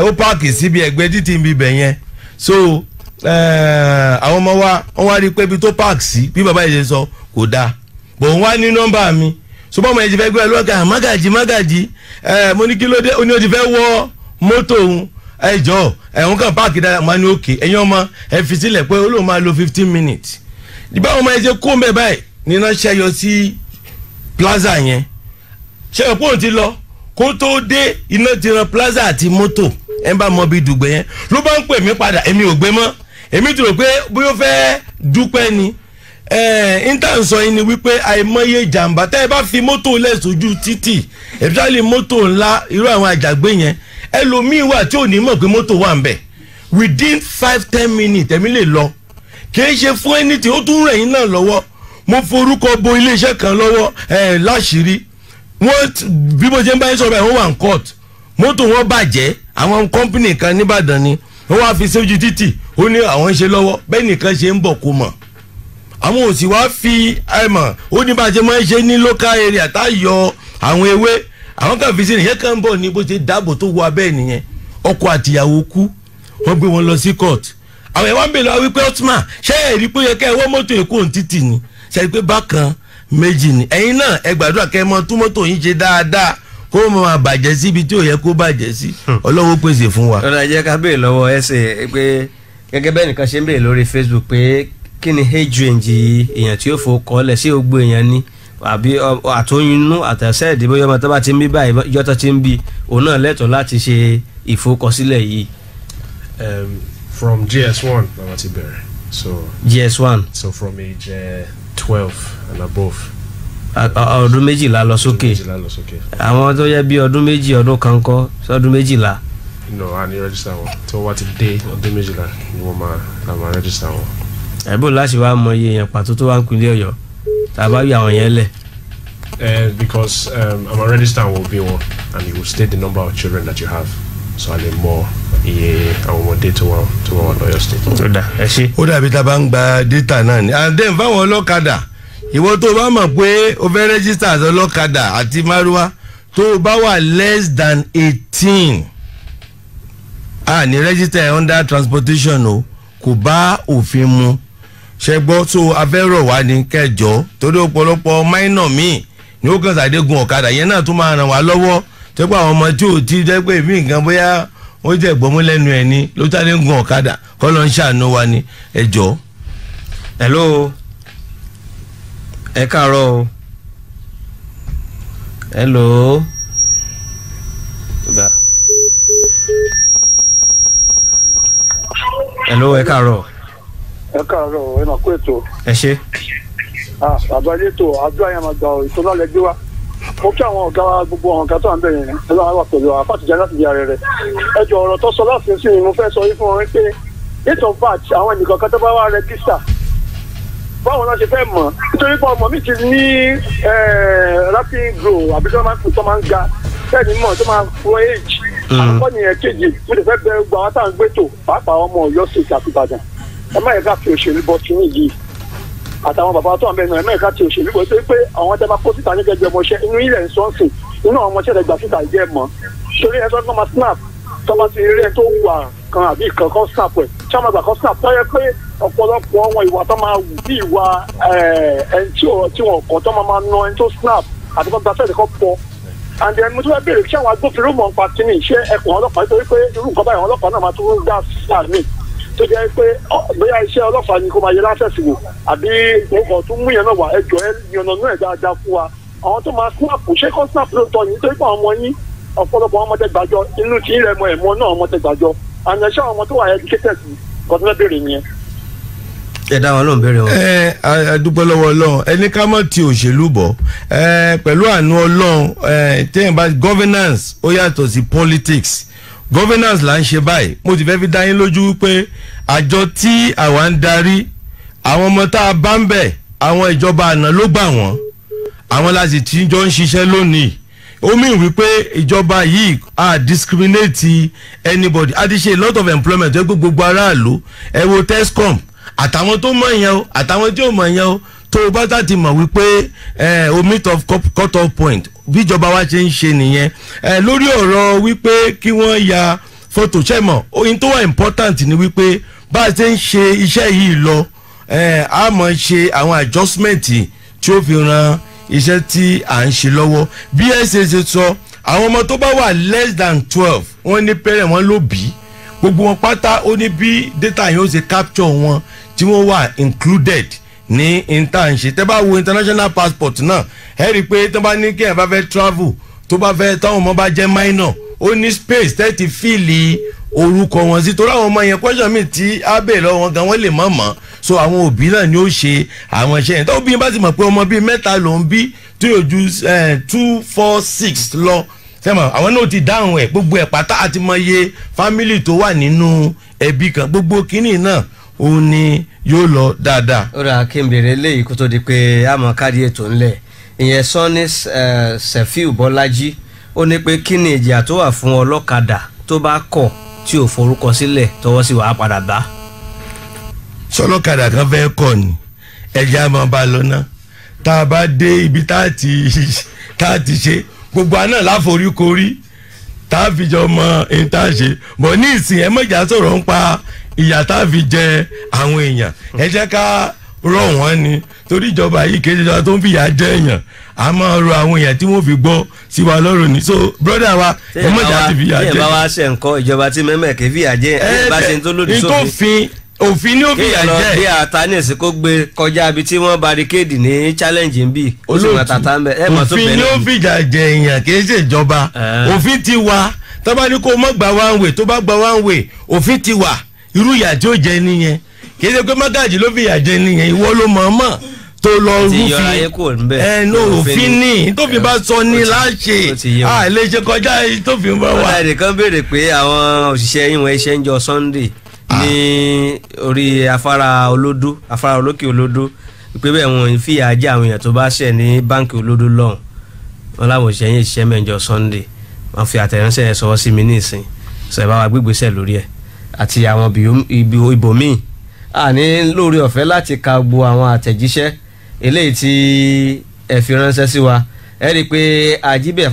ó páàkì síbi ẹ̀gbẹ́ títì ń bibẹ̀ yẹn. So àwọn ọmọ wa wọ́n wá rí i pé ibi tó páàkì sí, bí bàbá yìí ṣe sọ, kò dáa bò ń wá ní nọ́mbà mi. So bọ́mọ yẹn ti fẹ́ gbé ẹ lọ́kà, mágàjì mágàjì ẹ, mo ní kí ló dé? Ó ní ó ti fẹ́ wọ mọ́tò òun. Ẹ jọ, ẹ̀hún kan páàkì dáadáa. Máa ní òkè, ẹ̀yin ọmọ, ẹ fi sílẹ̀ pé ó lóun máa lo 15 minutes. Ìbáwọn ọmọ yẹn ṣe kó mbẹ báyìí níná ṣẹyọ sí plaza yẹn. Ṣe é pọ́n ti lọ kó tó dé, iná ti ran plaza àti mọ́tò. Ẹ̀ ń bá mọ bí dùgbẹ́ yẹn ló bá ń pè mí padà. Èmi ò gbé mọ́, èmi ti rò pé bóyá ó fẹ́ dúpẹ́ ni. Intan sọ yín ni wípé àìmọye ìjàmbá tẹ́ ẹ bá fi mọ́tò lẹ̀ sójú títì, especially mọ́tò ńlá, irú àwọn àjàgbé yẹn, ẹlòmíín wà tí ò ní mọ̀ pé mọ́tò wà ń bẹ̀. Within 5-10 minutes, ẹ̀mí lè lọ. Kì í ṣe fún anything, ó tún rẹ̀ yín náà lọ́wọ́. Mo forúkọ bo iléeṣẹ́ kan lọ́wọ́ ẹ̀ láṣìírí. Wọ́n bí mo ṣe ń bá yín sọ̀rọ̀ báyìí, wọ́n wà ní court. Mọ́tò wọn bàjẹ́, àwọn company kan nìbàdàn ni wọ́n wá fi sójú títì. Ó ní àwọn ń ṣe lọ́wọ́, bẹ́ẹ̀ nìkan ṣe ń bọ̀ kó mọ̀, àwọn ò sì wá fi ẹ̀mọ̀. Ó ní bá a ṣe máa ń ṣe ní local area tá a yọ àwọn ewé, àwọn kan fi sí nìyẹn kan ń bọ̀ ní bó ṣe dáàbò tó wọ abẹ́ nìyẹn. Ọkọ àtìyàwó kú, wọ́n gbé wọn lọ sí court. Àwọn ẹ̀ wá ń bèèrè wá wípé, "Otman, ṣé ẹ̀ rí pé ó yẹ kẹ́ ẹ wọ́ mọ́tò èkó ní títì ni?" Ṣe pé bákan méjì ni. Ẹ̀yin náà ẹ gbàdúrà kẹ́ ẹ mọ tún mọ́tò yín ṣe dáadáa, kó mọ máa bàjẹ́ sí ibi tí ò yẹ kó bàjẹ́ sí. Ọlọ́wọ́ pèsè fún wa. Lọ́dà, jẹ́ ká béèrè lọ́wọ́ ẹsẹ̀ pé gẹ́gẹ́ bẹ́ẹ̀ nìkan ṣe ń béèrè lórí Facebook pé kí ni age range èèyàn tí ó fò kọ́lẹ̀ sí? Gbogbo èèyàn ni àbí àtọyúnú àtẹ̀sẹ̀ ìdìbò yọmọ tó bá ti ń bí báyìí, ìjọ tó ti ń bí òun náà lẹ́tọ̀ọ́ láti ṣe ìforúkọsílẹ̀ yìí? From JS1 la ti bẹ̀rẹ̀. So JS1. So from age 12 and above. Ọdún 12 lọ sókè. 12 lọ sókè. Àwọn tó yẹ bí ọdún 2, ọdún kan kọ́ sọdún 12? No, a ní register wọn. Tí wọ́n bá ti dé ọdún 12 ni wọ́n máa la máa register wọn. Ẹ̀bùn láti wá mọ iye èèyàn pàtó tó wá ń pinlẹ̀ Ọ̀yọ́ tá a bá yọ àwọn yẹn lẹ̀? Because I'm a register will be one and it will state the number of children that you have. So a lè mọ iye àwọn ọmọdé tó wà lọ́yọ̀ State. Ó dà, ẹ ṣe. Ó dàbí tá a bá ń gba data náà ni. And then fáwọn ọlọ́kadà, ìwọ tó o bá mọ̀ pé o fẹ́ register as ọlọ́kadà àti márúwá, tó o bá wà less than 18, a ní register under transportation o, kò bá òfin mu. Ṣe gbọ́? So afẹ́rọ̀ wá ní kẹjọ, torí ọ̀pọ̀lọpọ̀ minor míì ní ó kàn sàdé gun ọ̀kadà yẹn náà tún máa ràn wá lọ́wọ́, tó pé àwọn ọmọ tí ò tí jẹ́ pé mí nǹkan bóyá ó jẹ́ gbọ́mú lẹ́nu ẹ̀ ni ló sáré gun ọ̀kadà. Kọ́ ló ń ṣàánú wa ní ẹjọ́. Hello, ẹ káàárọ̀ o. Hello. Gbà. Hello, ẹ káàárọ̀. Ẹ káàárọ̀, ẹ máa kó ètò. Ẹ ṣé. Ah, bàbá elétò, àdúrà yẹn máa gbà ọ. Ìtọ́lá lẹ gbé wa. Mo kí àwọn ọ̀gá wa, gbogbo àwọn ọ̀gá tó wà ń bẹ̀ yẹn. Ẹ lọ́wọ́ wà pẹ̀lú wa fàtìjà láti di ààrẹ rẹ̀. Ẹ jọ, ọ̀rọ̀ tó sọ láti ṣe ni mo fẹ́ sọ yìí fún wọn pé date of birth àwọn ẹnìkan kan tó bá wà register, báwo la ṣe fẹ́ mọ̀? Nítorí pé ọmọ mi ti ní rapid grow àbí tó máa ń pè tó máa ń ga, bẹ́ẹ̀ ni mọ̀ tó máa fọ age. Àkọ́kọ́ nìyẹn. Kejì, mo lè fẹ́ bẹ gbogbo àwọn tá à ń gbé tò, pàápàá ọmọ Ọ̀yọ́ State àti Ìbàdàn, ẹ má yẹ ká fi òṣèlú bọ kínní yìí, àtàwọn bàbá tó wà bẹ́ẹ̀ náà, ẹ má yẹ ká ti òṣèlú bọ, torí pé àwọn tẹ́ bá kó síta ní gẹ́gẹ́ ọmọọṣẹ́ inú ilẹ̀ ń sọ́ọ̀sì, inú àwọn ọmọọṣẹ́ rẹ̀ gbà síta ìjẹ́ mọ́, torí ẹ sọ pé máa snap tó bá ti rí ẹ tó wà kan àbí kan kan snap ẹ, tí wọ́n máa gbà kan snap tó yẹ pé ọ̀pọ̀lọpọ̀ àwọn ìwà tó máa wù bí ìwà ẹni tí wọ́n kàn tó máa ná ẹni tó snap àti kan gba fẹ́ẹ̀lì kan pọ̀. And then mo tún fẹ́ béèrè, kí àwọn agbófinró mọ̀ nípa kínní iṣẹ́ ẹkùn ọlọ́pàá, nítorí pé irú nǹkan báyìí, àwọn ọlọ́pàá náà máa tún gbà sáà míì tó jẹ́ pé bóyá iṣẹ́ ọlọ́pàá ni kó máa yẹ láṣẹ̀sì wò, àbí mo kàn tún mú yẹn náà wá. Ẹjọ́, ẹ yànnà náà dáadáa fún wa. Àwọn tó máa snap, ṣé kọ́ snap lóòótọ́ ni? Nítorí pé àwọn ọmọ yín, ọ̀pọ̀lọpọ̀ àwọn ọmọdé gbàjọ inú tí ilẹ̀ mọ ẹ̀mọ́ náà, ọmọdé gbàjọ àná. Ṣé àwọn ọmọ tó wà educated kọ́ tó fẹ́ béèrè nìyẹn. Ẹ dá wọn lóhùn, béèrè wọn. Ẹ a dúpẹ́ lọ́wọ́ Ọlọ́run. Ẹni ká mọ̀ ti òṣèlú bọ̀ ẹ, pẹ̀lú àánú Ọlọ́run, ẹ téèyàn bá governance, ó yàtọ̀ sí politics. Governance là ń ṣe báyìí. Mo ti fẹ́ fi dá yín lójú pé àjọ tí àwa ń darí, àwọn ọmọ tá a bá ń bẹ̀, àwọn ìjọba àná ló gbà wọ́n, àwọn la sì ti jọ ń ṣiṣẹ́ lónìí. Ó mì wípé ìjọba yìí a discriminate anybody. A ti ṣe a lot of employment tó yẹ pé gbogbo aráàlú. Ẹ wo Tescom, Àtàwọn tó mọ̀ yẹn o, àtàwọn tí ò mọ̀ yẹn o, tó o bá sá ti mọ̀ wípé o meet of cut off point, bíjọba wa ṣe ń ṣe nìyẹn. Lórí ọ̀rọ̀ wípé kí wọ́n ya fọ́tò, ṣẹ́mọ̀ ohun tó wà important ni wípé bá a ṣe ń ṣe iṣẹ́ yìí lọ, a mọ̀ ṣe àwọn adjustment tí ó fi ran iṣẹ́ tí à ń ṣe lọ́wọ́. Bí ẹ ṣe ṣe sọ, àwọn ọmọ tó bá wà less than 12, wọ́n ní parent wọn ló bí gbogbo wọn pátá, ó ní bí data yẹn ó ṣe capture wọn tí wọ́n wà included ní internship. Tẹ́ bá wo international passport náà, ẹ rí i pé tó bá ní kí ẹ bá fẹ́ travel, tó bá fẹ́ táwọn ọmọ bá jẹ́ minor, ó ní space tẹ́ ti fill orúkọ wọn sí, torí àwọn ọmọ yẹn, question mi tí á bèèrè lọ́wọ́ wọn gan, wọ́n lè mọ̀ mọ́. So àwọn òbí náà ni ó ṣe àwọn iṣẹ́ yẹn. Tó bí bá ti mọ̀ pé ọmọ bíi 3 ló ń bí tí yóò ju 2, 4, 6 lọ, sẹ́mọ̀ àwọn náà ti dáhùn ẹ̀ gbogbo ẹ̀ pátá, àti mọ iye family tó wà nínú ẹbí kan, gbogbo kínní náà òun ni yóò lọ dáadáa. Ó rà kí n bèrè eléyìí kó tó di pé àmọ́ káàdì ètò ńlẹ̀. Ìyẹn Sọ́ní Sefiu Bọ́lájí, ó ní pé kí ni ìjìyà tó wà fún ọlọ́kadà tó bá kọ̀ tí ò forúkọ sílẹ̀ tọwọ́ sí wàá padà bá? Sọlọ́kadà kan fẹ́ kọ̀ ni, ẹja máa bá lọ ná. Tá a bá dé ibi tá a ti ṣe gbogbo àná láforíkorí, tá a fi jọ mọ ẹni tá a ṣe bọ̀ ní ìsìn. Ẹ mọ̀jà sọ̀rọ̀ ń pa ìyà tá a fi jẹ àwọn èèyàn, ẹ jẹ́ ká rọ̀ wọ́n ni, torí ìjọba yìí kì í ṣe ìjọba tó ń fìyà jẹ èèyàn, a máa rọ àwọn èèyàn tí wọ́n fi gbọ́ sí wa lọ́rùn ni. So brother wa, ẹ mọ̀jà ti fìyà jẹ. Tí ẹ bá wá ṣe nǹkan, ìjọba tí mẹ́mẹ́ kì í fìyà jẹ, ẹ bá ṣe ń tó lòdì sófin, òfin ni ó fìyà jẹ. Bí ata ní ìsìn kó gbé kọjá ibi tí wọ́n barricade ní challenge ń bì, ó sì máa tata ń bẹ. Ẹ mọ̀ tó òfin bẹ̀rẹ̀ ni ó fìyà jẹ èèyàn, kì í ṣe ìjọba. Òfin ti wà, tó bá ní kó mọ́ gba one way, tó bá gba one way, òfin ti wà, irú ìyà tí ó jẹ nìyẹn. Kì í ṣe pé mọ́gàjì ló fìyà jẹ nìyẹn, ìwọ ló mọ̀ ọ́n mọ̀ tó lọ rúfin. Ẹnu òfin ní tófin bá sọ ní láṣẹ, a lè ṣe kọjá tófin bá wà. Ọ̀dà ẹnìkan béèrè pé àwọn òṣìṣẹ́ yín wọ́n iṣẹ́ ń jọ Sunday ní orí afárá olódó, afárá olókè olódó, pé bẹ́ẹ̀ wọn fìyà jẹ àwọn èèyàn tó bá ṣẹ̀ ní báǹkì olódó lọ́hùn. Wọn láwọn òṣìṣẹ́ yín ṣiṣẹ́ mẹ́jọ Sunday. Wọ́n fi àtẹ̀ránṣẹ́ yẹn sọwọ́ sí mi ní ìsìn, sọ ẹ bá wa gbégbèsè lórí ẹ̀ àti àwọn ibòmíì. A ní lórí ọ̀fẹ́ láti ka gbogbo àwọn àtẹ̀jíṣẹ́ eléyìí tí ẹ fi ránṣẹ́ sí wa. Ẹ rí i pé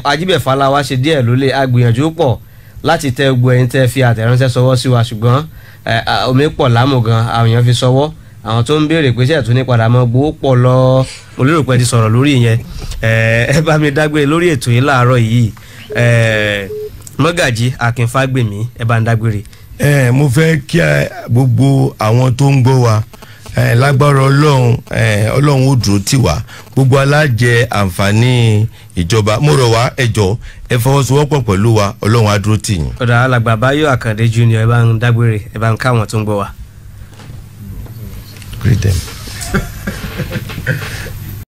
ajíbẹ̀fà wa ṣe díẹ̀ lólè, agbìyànjú pọ̀ láti tẹ gbogbo ẹ̀yin tẹ́ fi àtẹ̀ránṣẹ́ sọwọ́ sí wa, ṣùgbọ́n omi pọ̀ lámù gan, àwọn èèyàn fi sọwọ́. Àwọn tó ń béèrè pé ṣé ẹ̀tún ní padà mọ́ gbowó pọ̀ lọ, mo lérò pé ẹ ti sọ̀rọ̀ lórí ìyẹn. Ẹ bá mi dágbére lórí ètò yìí láàárọ̀ yìí. Mọ́gàjí Akínfágbèmí, ẹ bá ń dágbére. Mo fẹ́ kí gbogbo àwọn tó ń gbọ́ wa, lágbára Ọlọ́run, Ọlọ́run ó dúró tì wá, gbogbo alájẹ àǹfààní ìjọba. Mo rọ̀ wá, ẹ jọ̀ọ́ ẹ fọwọ́sowọ́pọ̀ pẹ̀lú wa, Ọlọ́run á dúró tì yín. Ọ̀dà alàgbà Báyọ̀ Àkàndé Junior, ẹ bá ń dágbére, ẹ bá ń káwọn tó ń gbọ́ wa. Greet them.